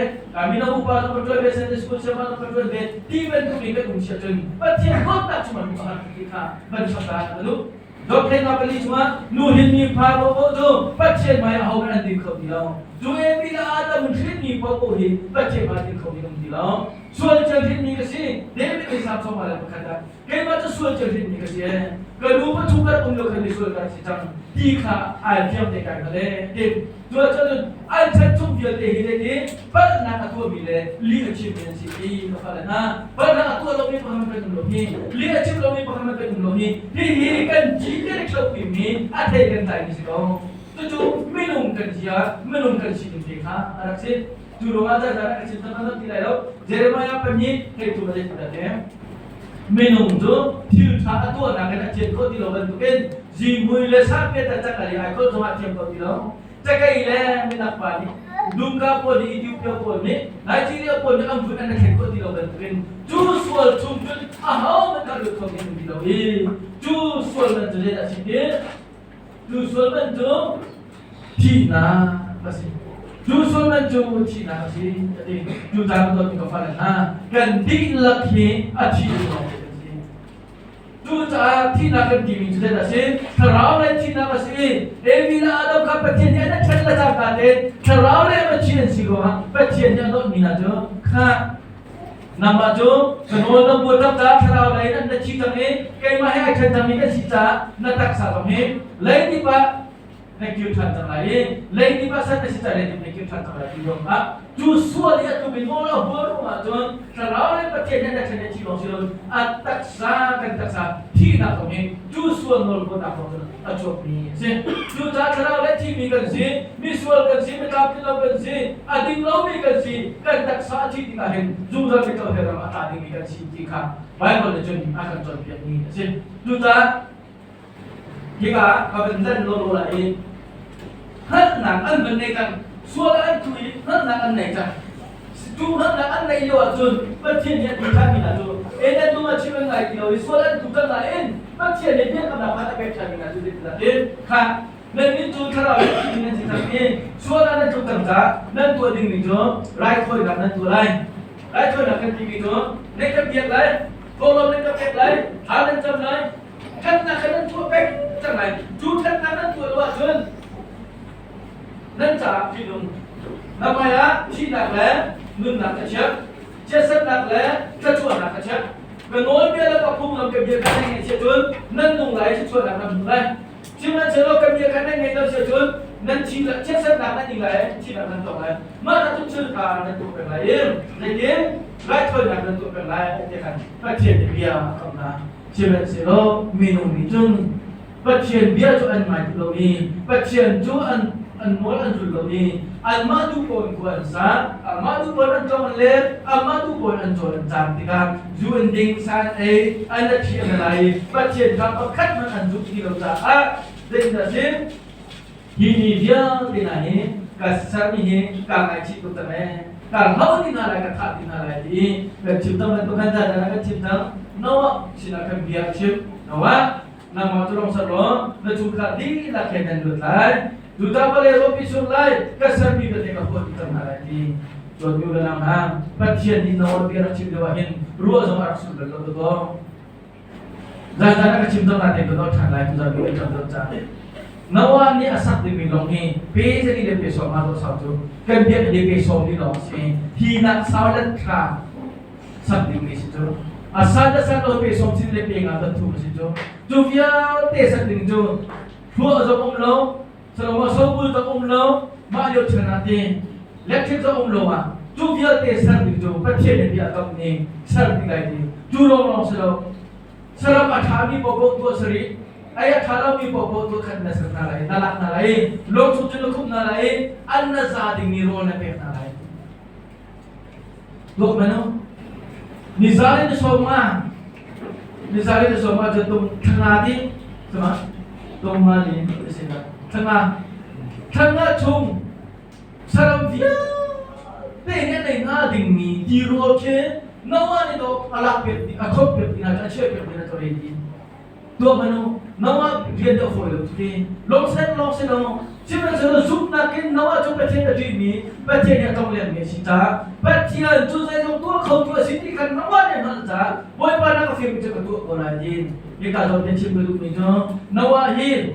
mino upa zong ka ṭuan ve, Sunday school siangpa zong ka ṭuan ve, ti bantuk in kan um sia cun Pathian dawtnak chungah nu a har ti kha van chap ta ka duh. Dothlennak pali chungah nu hin mi pha paohpaoh cu Pathian hmai ah ahohmanh an ding kho ti lo. Cu Evi le Adam in hrinmi paohpaoh hi Pathian hmai ding kho mi um ti lo. Sual cia hrinmi ka si. David nih Salm 41 ah keimah cu sual cia hrinmi ka si ee. Ka nu pa chung kan um lo khan misual ka si cang ti kha ai fiang te kai hngal ee. Ti cuahcun an chan chung vialte hi le ti palhnak a tuahmi le lih a chimmi an si ti ka fale hna palhnak a tuah lomi pakhat kan um lo hi lih a chim lomi pakhat kan um lo hi hihi kan ci kan i thlopmi a thei kan tlai mi si ko. Cucu minung kan zia minung kan sining te kha a rak si. Cu ruangah zarhzar ah ka chim tak ti lai lo. Jeremiah pahnih theitu a zei te minung cu thil ṭha a tuahnak in a thian khawh ti lo bantukin zihmui le sahpet a cak ali ai khawh zongah a thiam kho ti lo. Cakei le minak pa nih Dumka pawl nih Ethiopia pawl nih Nigeria pawl nih an vun an thlen khawh ti lo bantukin cu sual chung cun ahohmanh kha lut kho ding ti lo i cu sual man cu zeidah a si ti cu sual man cu thihnak a si. Cu sual man cu thihnak a si a ti. Cu caan dawt ka fale hna kan dihlak hi a thi lawng kan si. Cucaah thihnak kan timi cu zeidah a si? Thlarau lei thihnak a si. Evi le Adam kha Pathian nih an ṭhen le cangka tein thlarau lei a thi an si ruangah Pathian nih a dawtmi hna cu kha nangmah cu ka nawl na buat tak caah thlarau lei in an na thi cang i keimah he ai ṭhen cangmi kan si caah na taksa zong hi leidip ah Na kir ṭhan cang lai i leidip ah san na si cang, leidip na kir ṭhan cang lai ti ruangah cu sual i a tluk in nawl a hual ruangah cun thlarau le Pathian he na ṭhen i thi lawng si loin a taksa, kan taksa thihnak zong hi cu sual nawl huatnak thawng cun a chuakmi a si. Cucaah thlarau le thimi kan si, misual kan si, mitlamtling lo kan si, a ding lomi kan si, kan taksa a thih tikah hin zungzal mitlo he ram a tla dingmi kan si ti kha Baibal nih cun a kan cawnpiakmi a si. Cucaah hika ka van lan lawlaw lai i hngalhnak an van nei cang, sual an tlu i hngalhnak an nei cang. Cu hngalhnak an neih lio ahcun Pathian nih a ti ṭhanmi hna cu en an lung a chim an ngai ti lo i sual an tlu cang nain Pathian nih biakamnak kha a pek ṭhanmi hna cu zeitindah ti kha nannih cu thlarau in thimi nan si cang i sual ah nan tluk cang caah nan tuah dingmi cu raithawinak nan tuah lai. Raithawinak kan timi cu nan ka biak lai, kawlawm nan ka pek lai, thla nan cam lai, ṭhatnak kha nan tuah peng cang lai. Cu ṭhatnak nan tuah lo ahcun nan caah ṭihnung. Na hmaiah thihnak le nunnak ka chiah, chiatsernak le thluachuahnak ka chiah. Ka nawlbia le ka phunglam ka bia kha nan ngaih chiah cun nan nung lai i thluachuahnak nan hmu lai. Sihmanhsehlaw ka bia kha nan ngaih lo si ahcun nan thi chiatsernak nan ing lai i thihnak nan tong lai. Mah na cun thil kha nan tuah peng lai i zeitin raithawinak nan tuah peng lai ti khan Pathian nih bia a kamh hna. Sihmanhsehlaw minung nih cun Pathian bia cu an ngai duh lo i Pathian cu an an nawl an zul lo i anmah duh paoh in khua an sa, anmah duh paoh in an tlong an let, anmah duh paoh in an cawl an caam tikah zu an ding, sa an ei, an a thi an lai i Pathian kha pakhat hmanh an zumh ti lo caah zeitindah a si? Hi mi vialte hna hi ka sermi hi kaa ngaichih tuk cang ee, kaa hlo dih hna lai, ka thah dih hna lai ti i kan chim cang bantuk khan zan ah kan chim cang. Noah sinah khan bia a chim. Noah, nangmah cu rong ser law na chungkhar dihlak he nan lut lai. Judah pale rawpi sur lai, ka sermi vialte ka huat dih cang hna lai ti. Cun nu le nang hna, Pathian nih Noah bia rak chim lio ah hin ruah zong a rak sur bal lo dawh. Zan zan a ka chim cang na te ka dawt ṭhan lai tu zan bi kan dawt cang. Noah nih a sak dingmi lawng hi pe zali le pe sawm nga dawh sau cu kan biak le pe sawm li lawng si. Hi nak sau let thla sak dingmi si cu. A san le san lo pe sawm sin le pe nga kan thu si cu. Cu vialte sak ding cu Hruah zong um lo, salomo sobul zong um lo, mah lio chan ah ti electric zong um lo ah cu vialte ser ding cu Pathian nih bia kam ning ser ding lai ti cu lawng lawng si lo. Saram a ṭhami paohpaoh tuah sari, ai a ṭha lomi paohpaoh tuah khat na ser hna lai, na lak hna lai, lawng chung cun na khumh hna lai, an na za dingmi rawl na pek hna lai. Tuak manu. Nizan in na sawm ma? Nizan in na sawm ahcun tum thla ti sama tum nga ni si na thla thla chung saram vialte nih an ei hnga dingmi tirawl khi Noah nih dawh a lak piak ding a khop piak ding a chiah piak ding a tore ti. Tuah hmanh u, Noah rian deuh fawi lo cuti. Lawngsen lawng si lo. Sihmanhsehlaw zumhnak in Noah cu Pathian a ṭihmi, Pathian nih a tlonglengmi a si caah Pathian cu zeizong tuah khotu a si ti khan Noah nih a hngalh caah Bawipa na ka fialmi cu ka tuah ko lai tiin hika zawn te chim ka duhmi cu Noah hi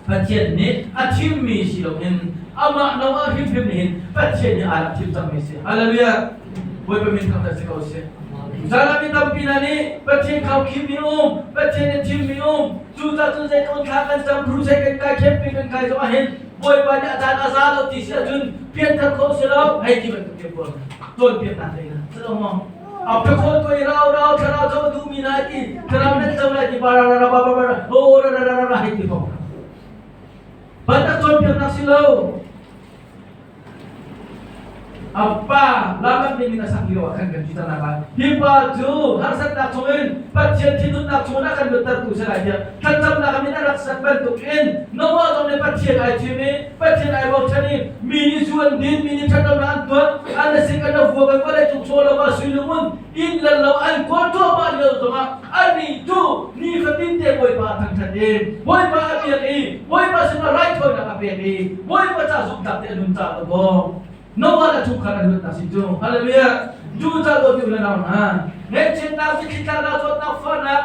Pathian nih a thimmi si loin amah Noah hrimhrim nih hin Pathian nih aa rak thim cangmi a si. Hallelujah! Bawipa min thangṭhat si ko seh. Zan mi tampi hna nih Pathian khaukhihmi um, Pathian nih thimmi um, cucaah cun zeitluk thla kan cam, crusade kan kai, camping kan kai zong ah hin Bawipa nih a caan a za lo ti si ahcun pianthar kho si lo, hei ti bantuk te pawl cawnpiaknak lei na si lo maw? A phekhaw tuai rau rau thlarau co duhmi na ti thlarau nan co lai ti ba ra ra ra ba ba ba ra ho ra ra ra ra ra hei ti ko. Bantak cawnpiaknak si lo. A pa Laman nih min a sak lio ah khan kan ti cang lai. Hi pa cu harsatnak chungin Pathian thinhunnak chungin a kan luattertu si lai tiah thlacamnak a min a rak sak bantukin Noah zong nih Pathian ai thim i Pathian ai bochan i mi nih zu an din, mi nih ṭhatlonak an tuah, an a sik an a vuak i vawlei cung chaw lo ah sui le ngun inn le lo an kawl cuahmah lio zongah anih cu nifatin te Bawipa a thangṭhat i Bawipa a biak i Bawipa sinah raithawinak a pek i Bawipa ca zumhtlak te a nun caah dawh Noah le chungkhar an luatnak si cu. Hallelujah. Cu ca dawt u le nau hna. Ngaihchiatnak, mitthlitlaknak, zawtnak, fahnak,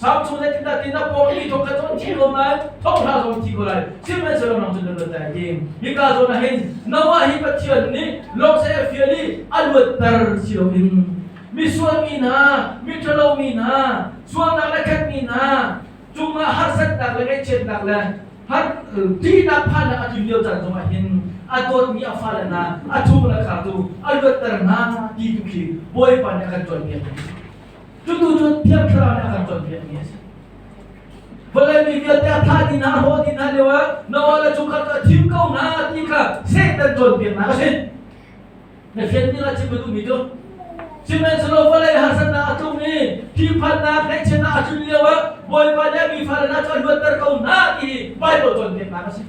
Sam chung zeitindah ti na pawng mi thong kha cun thi ko lai, thong hla zong thi ko lai. Sihmanhsehlaw nang cun na luat lai ti. Hika zawn ah hin Noah hi Pathian nih lawng seh a fial i a luatter si loin misual mi hna, miṭhalo mi hna, sualnak le khatmi hna cungah harsatnak le ngaihchiatnak le Har ṭihnak phannak a tlun lio caan zongah hin a dawtmi a fale hna a chung le kha tu a luatter hna ti tu khi Bawipa nih a kan cawnpiak mi a si. Cutu cu Thiang Thlarau nih a kan cawnpiak mi a si. Vawlei mi vialte a thah dih hna, a hrawh dih hna lio ah Noah le chungkhar cu a thim ko hna ti kha Satan cawnpiaknak a si. Na fian ding ah chim ka duhmi cu sihmanhsehlaw vawlei harsatnak a tlung i ṭihphannak ngaihchiatnak a tlun lio ah Bawipa nih a mi fale hna cu a luatter ko hna ti hi Baibal cawnpiaknak a si.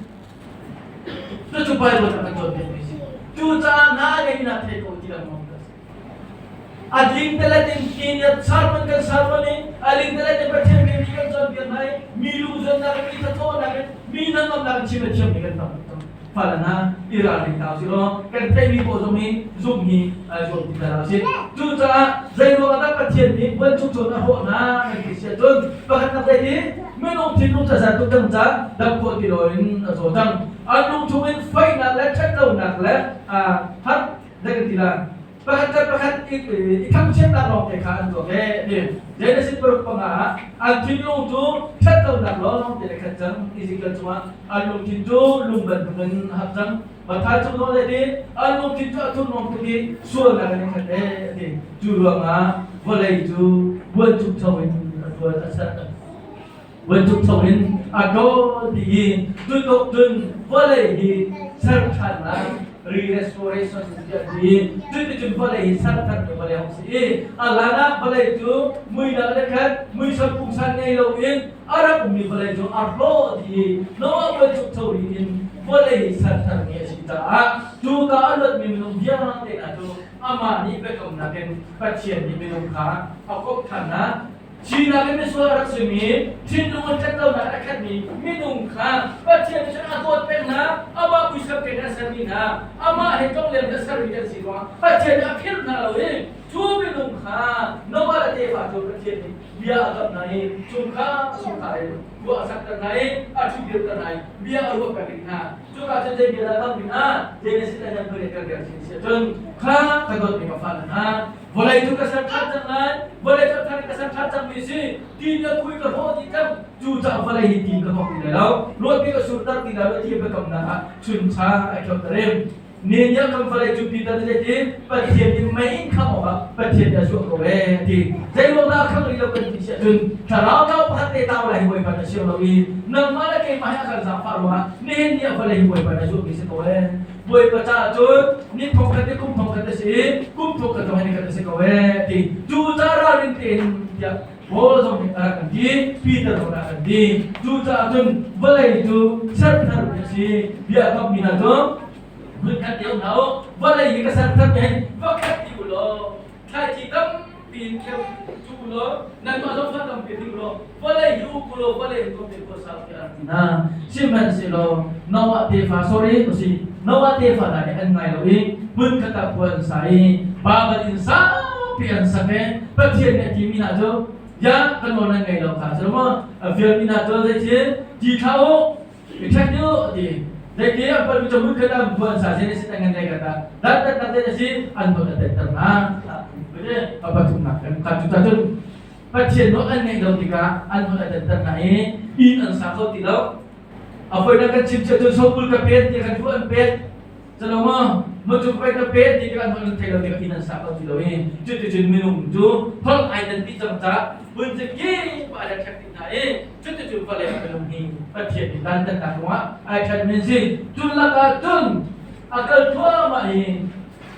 Cucu Baibal nih a kan cawnpiakmi a si. Cucaah hna a ngei na thei ko ti lengmang a si. A lingtelet in ti sermon kan sermon i a lingtelet in Pathian mi kan cawnpiak hna i mi lungzonnak in mi thathawhnak in mi hnangamnak in chim a thiammi kan tam tuk. Fale hna i ralring hna usih law kan theihmi paoh zong hi zumh hi zuam ti hna usih. Cucaah zeiruang ah dah Pathian nih buanchukcho na hrawh hna kan ti si ahcun pakhatnak zei minung thinlung cu a zan tuk cang caah dam khawh ti loin a zaw cang. An lung chungin faihnak le ṭhatlonak le hat zei kan ti lai pakhat le pakhat i thangchiatnak lawng te kha an tuak e ti Genesis 6:5 ah an thinlung cu ṭhatlonak lawng te le khat cang Ezekiel cungah an lungthin cu lung bantukin a hak cang Matthai chung zong le ti an lungthin cu a thurhnawm tuk i sualnak in khat e ti cu ruangah vawlei cu buanchukcho in a tuan a ser buanchukcho in a ṭawl ti i tutuk cun vawlei hi ser ṭhannak re-restoration tiah ti cuticun vawlei hi ser thar mi vawlei hong si i a hlan ah vawlei cu muinak le khat muisam pungsan ngei loin a rak ummi vawlei cu a hrawh dih i Noah bantuk ri in vawlei hi ser thar mi a si caah cu ka a luatmi minung vialte hna cu amah nih biakamnak in Pathian nih minung kha a komh ṭhan hna. Thihnak in misual a rak simi, thinlung in ṭhatlonak a khatmi minung kha Pathian nih cun a dawt peng hna, amah muisam keng a sermi hna, amah he tlongleng a sermi kan si ruangah Pathian nih a philh hna lo i cu minung kha Noah le tefa cu Pathian nih bia a kamh hna i chungkhar chungkhar in khua a sakter hna i a ṭhudirter hna i bia a ruah peng rih hna. Cuka cun zei bia dah kamh rih hna? Genesis a nan pariat kan rel sin si ahcun kha ka dawtmi ka fale hna, Vawlei cu ka ser ṭhan cang lai, vawlei cu a thar in ka ser ṭhan cangmi a si. Ti nih a khui ka hlawh dih cang. Cucaah vawlei hi ti ka hawk ti lai lo. Ruahpi ka surter ti lai lo ti biakamnak ah chuncha ai ṭhawtter i ni nih kan vawlei cu Peter nih zeitin Pathian nih mei in khangh awkah Pathian nih a zuah ko ee a ti. Zeiruang dah a khangh rih lo kan ti si ahcun thlarau tlau pakhat te tau lai hi Bawipa na siang lo i nangmah le keimah hi a kan zaangfah ruangah nihin ni ah vawlei hi Bawipa na zuahmi si ko ee. Bawipa caah cun ni thongkhat i kum thongkhat a si i kum thongkhat zong hi nikhat a si ko ee ti. Cu ca ralrin tein tiah Paul zong nih a rak kan ti, Peter zong nih a kan ti. Cu caah cun vawlei cu serthar a si. Bia a kammi hna cu hmunkhat te um hlah u, vawlei hi ka serthar mi hin vakhat ti u law thlaici tampi in kheu cu u law nanmah zong fa tampi ding law vawlei hi uk u law vawlei hi tuah ko sau tiah a rak ti hna. Sihmanhsehlaw Noah tefa sorry a si Noah tefa hna nih an ngai lo i hmunkhat ah khua an sa i Babel inn saupi an sak i Pathian nih a timi hna cu ya kan nawl nan ngei lo kha a si lo maw a fialmi hna cu zeitin ti thlah u i ṭhen u a ti zeiti an palmi cu hmunkhat ah khua an sa Genesis an ngan kata dat dat dat a si an nawl a tenter hna a pathumnak kan kha cu cun Pathian nawl an ngaih lo tikah an nawl a danter hna i inn an sa kho ti lo. A voinak kan chim cia cun sopul ka pet ti kan an pet. Calo ma macu pei ka pet ti kan an thei lo tikah inn an sa kho ti lo i cuticun minung cu holh ai dan ti cang ca vun ci ki pa le ṭhek ti hna i cuticun vawlei ah minung hi Pathian nih dantatnak ruangah ai ṭhen min si. Cun lakah cun a kal thluahmah i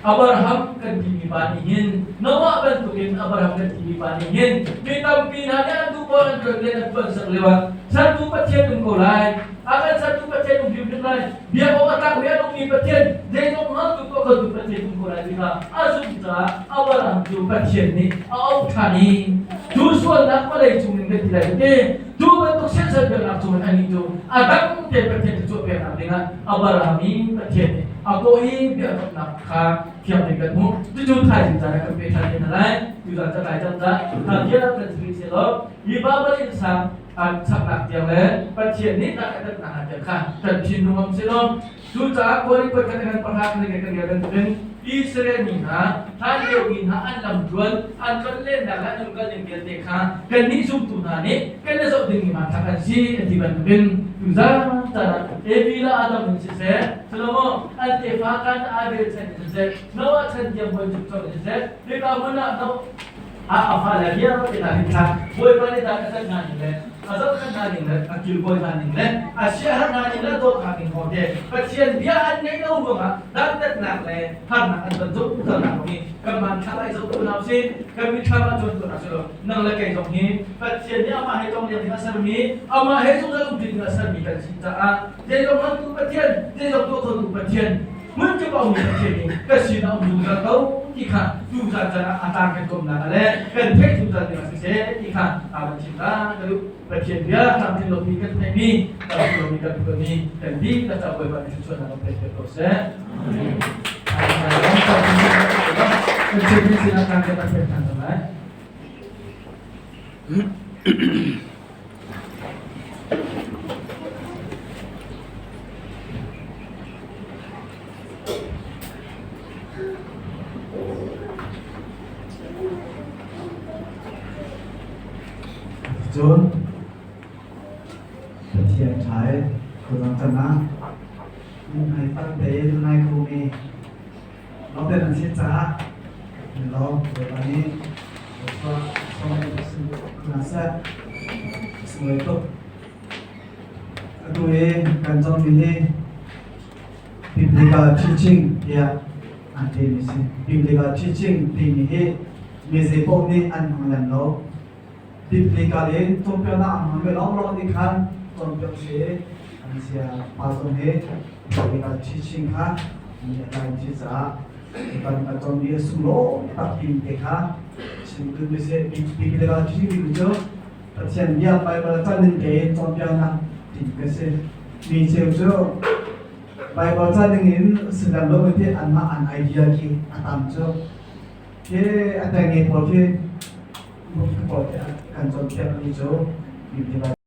Abraham kan timi pa nih hin Noah bantukin Abraham kan timi pa nih hin mi tampi hna nih an duh pawl an ṭuan len an ṭuan sak lio ah sertu Pathian um ko lai a kan sertu Pathian um hrimhrim lai biak awk a tlakmi an ummi Pathian zeizong hngaltu tuah khotu Pathian um ko lai ti kha a zumh caah Abraham cu Pathian nih a auh ṭhan i cu sualnak vawlei cung in kan ti lai ti cu bantuk siasal biaknak cung in anih cu a dang te Pathian cu cuah peknak dingah Abraham i Pathian nih a kawh i biakamnak kha thiang tein kan hmuh. Cucu thaizing caan ah kan pe ṭhan te hna lai. Tuzaan ca tlai cang cah tha vial kan si rih sehlaw hi Babel innsang an saknak tiang le Pathian nih nak a tatnak hna tiang kha kan thinlung am sehlaw cucaah Korin kuat khat kan pahra kan kan rel bantukin. Israel mi hna, hlan lio mi hna an lamtluan, an tlonlennak le an umkal ning vialte kha kannih zumtu hna nih kan i zoh dingmi hmanthlak an si a ti bantukin tuzan caan ah Evi le Adam in siseh, Solomon an tefa kan Abel chan in siseh, Noah chan tiang bawi cung in siseh, hika hmun ah Noah a fale vialte hna hin khan Bawipa nih dan a tat hna ning le a zohkhenh hna ning le a kilkawi hna ning le a siaherh hna ning le a dawt hna ning kong te Pathian bia an ngaih lo ruangah dantatnak le harnak an ton zungzalnak kong hi kan hmanthlak ah i zoh ko hna usih. Kan mitthlam ah cuan tuah hna sih law nang le kei zong hi Pathian nih amah he tong ding a sermi, amah he zungzal umṭi ding a sermi kan si caah zeizong hmantu Pathian, zeizong tuah khotu Pathian, hmun kip a ummi Pathian nih ka sin a um zungzal ko ti kha tuzan caan ah a tlang kan komnak le kan theih zungzal ding a siseh ti kha aa kan chim ta ka duh. Pathian bia tlamtling lomi kan theihmi, tlamtling lomi kan phuanmi kan dihlak ca Bawipa nih thluachuahnak kan pek ko seh. Amen. Pathian sinah kan kan pek hna lai. Cun Pathian ṭha i khuadang can ah mithmai panh tein a ngai khomi lawngte nan si caah kan i lawm. Bawipa nih thluachuah sawm in hna seh. A sunglawi tuk. Atu i kan cawnmi hi Biblical teaching tiah an timi a si. Biblical teaching timi hi mi zeipaoh nih an hmang lem lo. Biblical in cawnpiaknak an hmangmi lawnglawng nih khan cawnpiak si an sia pa zong hi biblical teaching kha mi a tlai ci caah kan kan cawnmi a sunglawi tak timi te kha chim duhmi si. Biblical teaching timi cu Pathian bia Baibal can ning tein cawnpiaknak ti ka si. Mi cheu cu Baibal ca ning in silam lo ti anmah an idea khi a tam cu. Khi a tengnge pawl khi pawl khi kan cawnpiakmi cu biblical.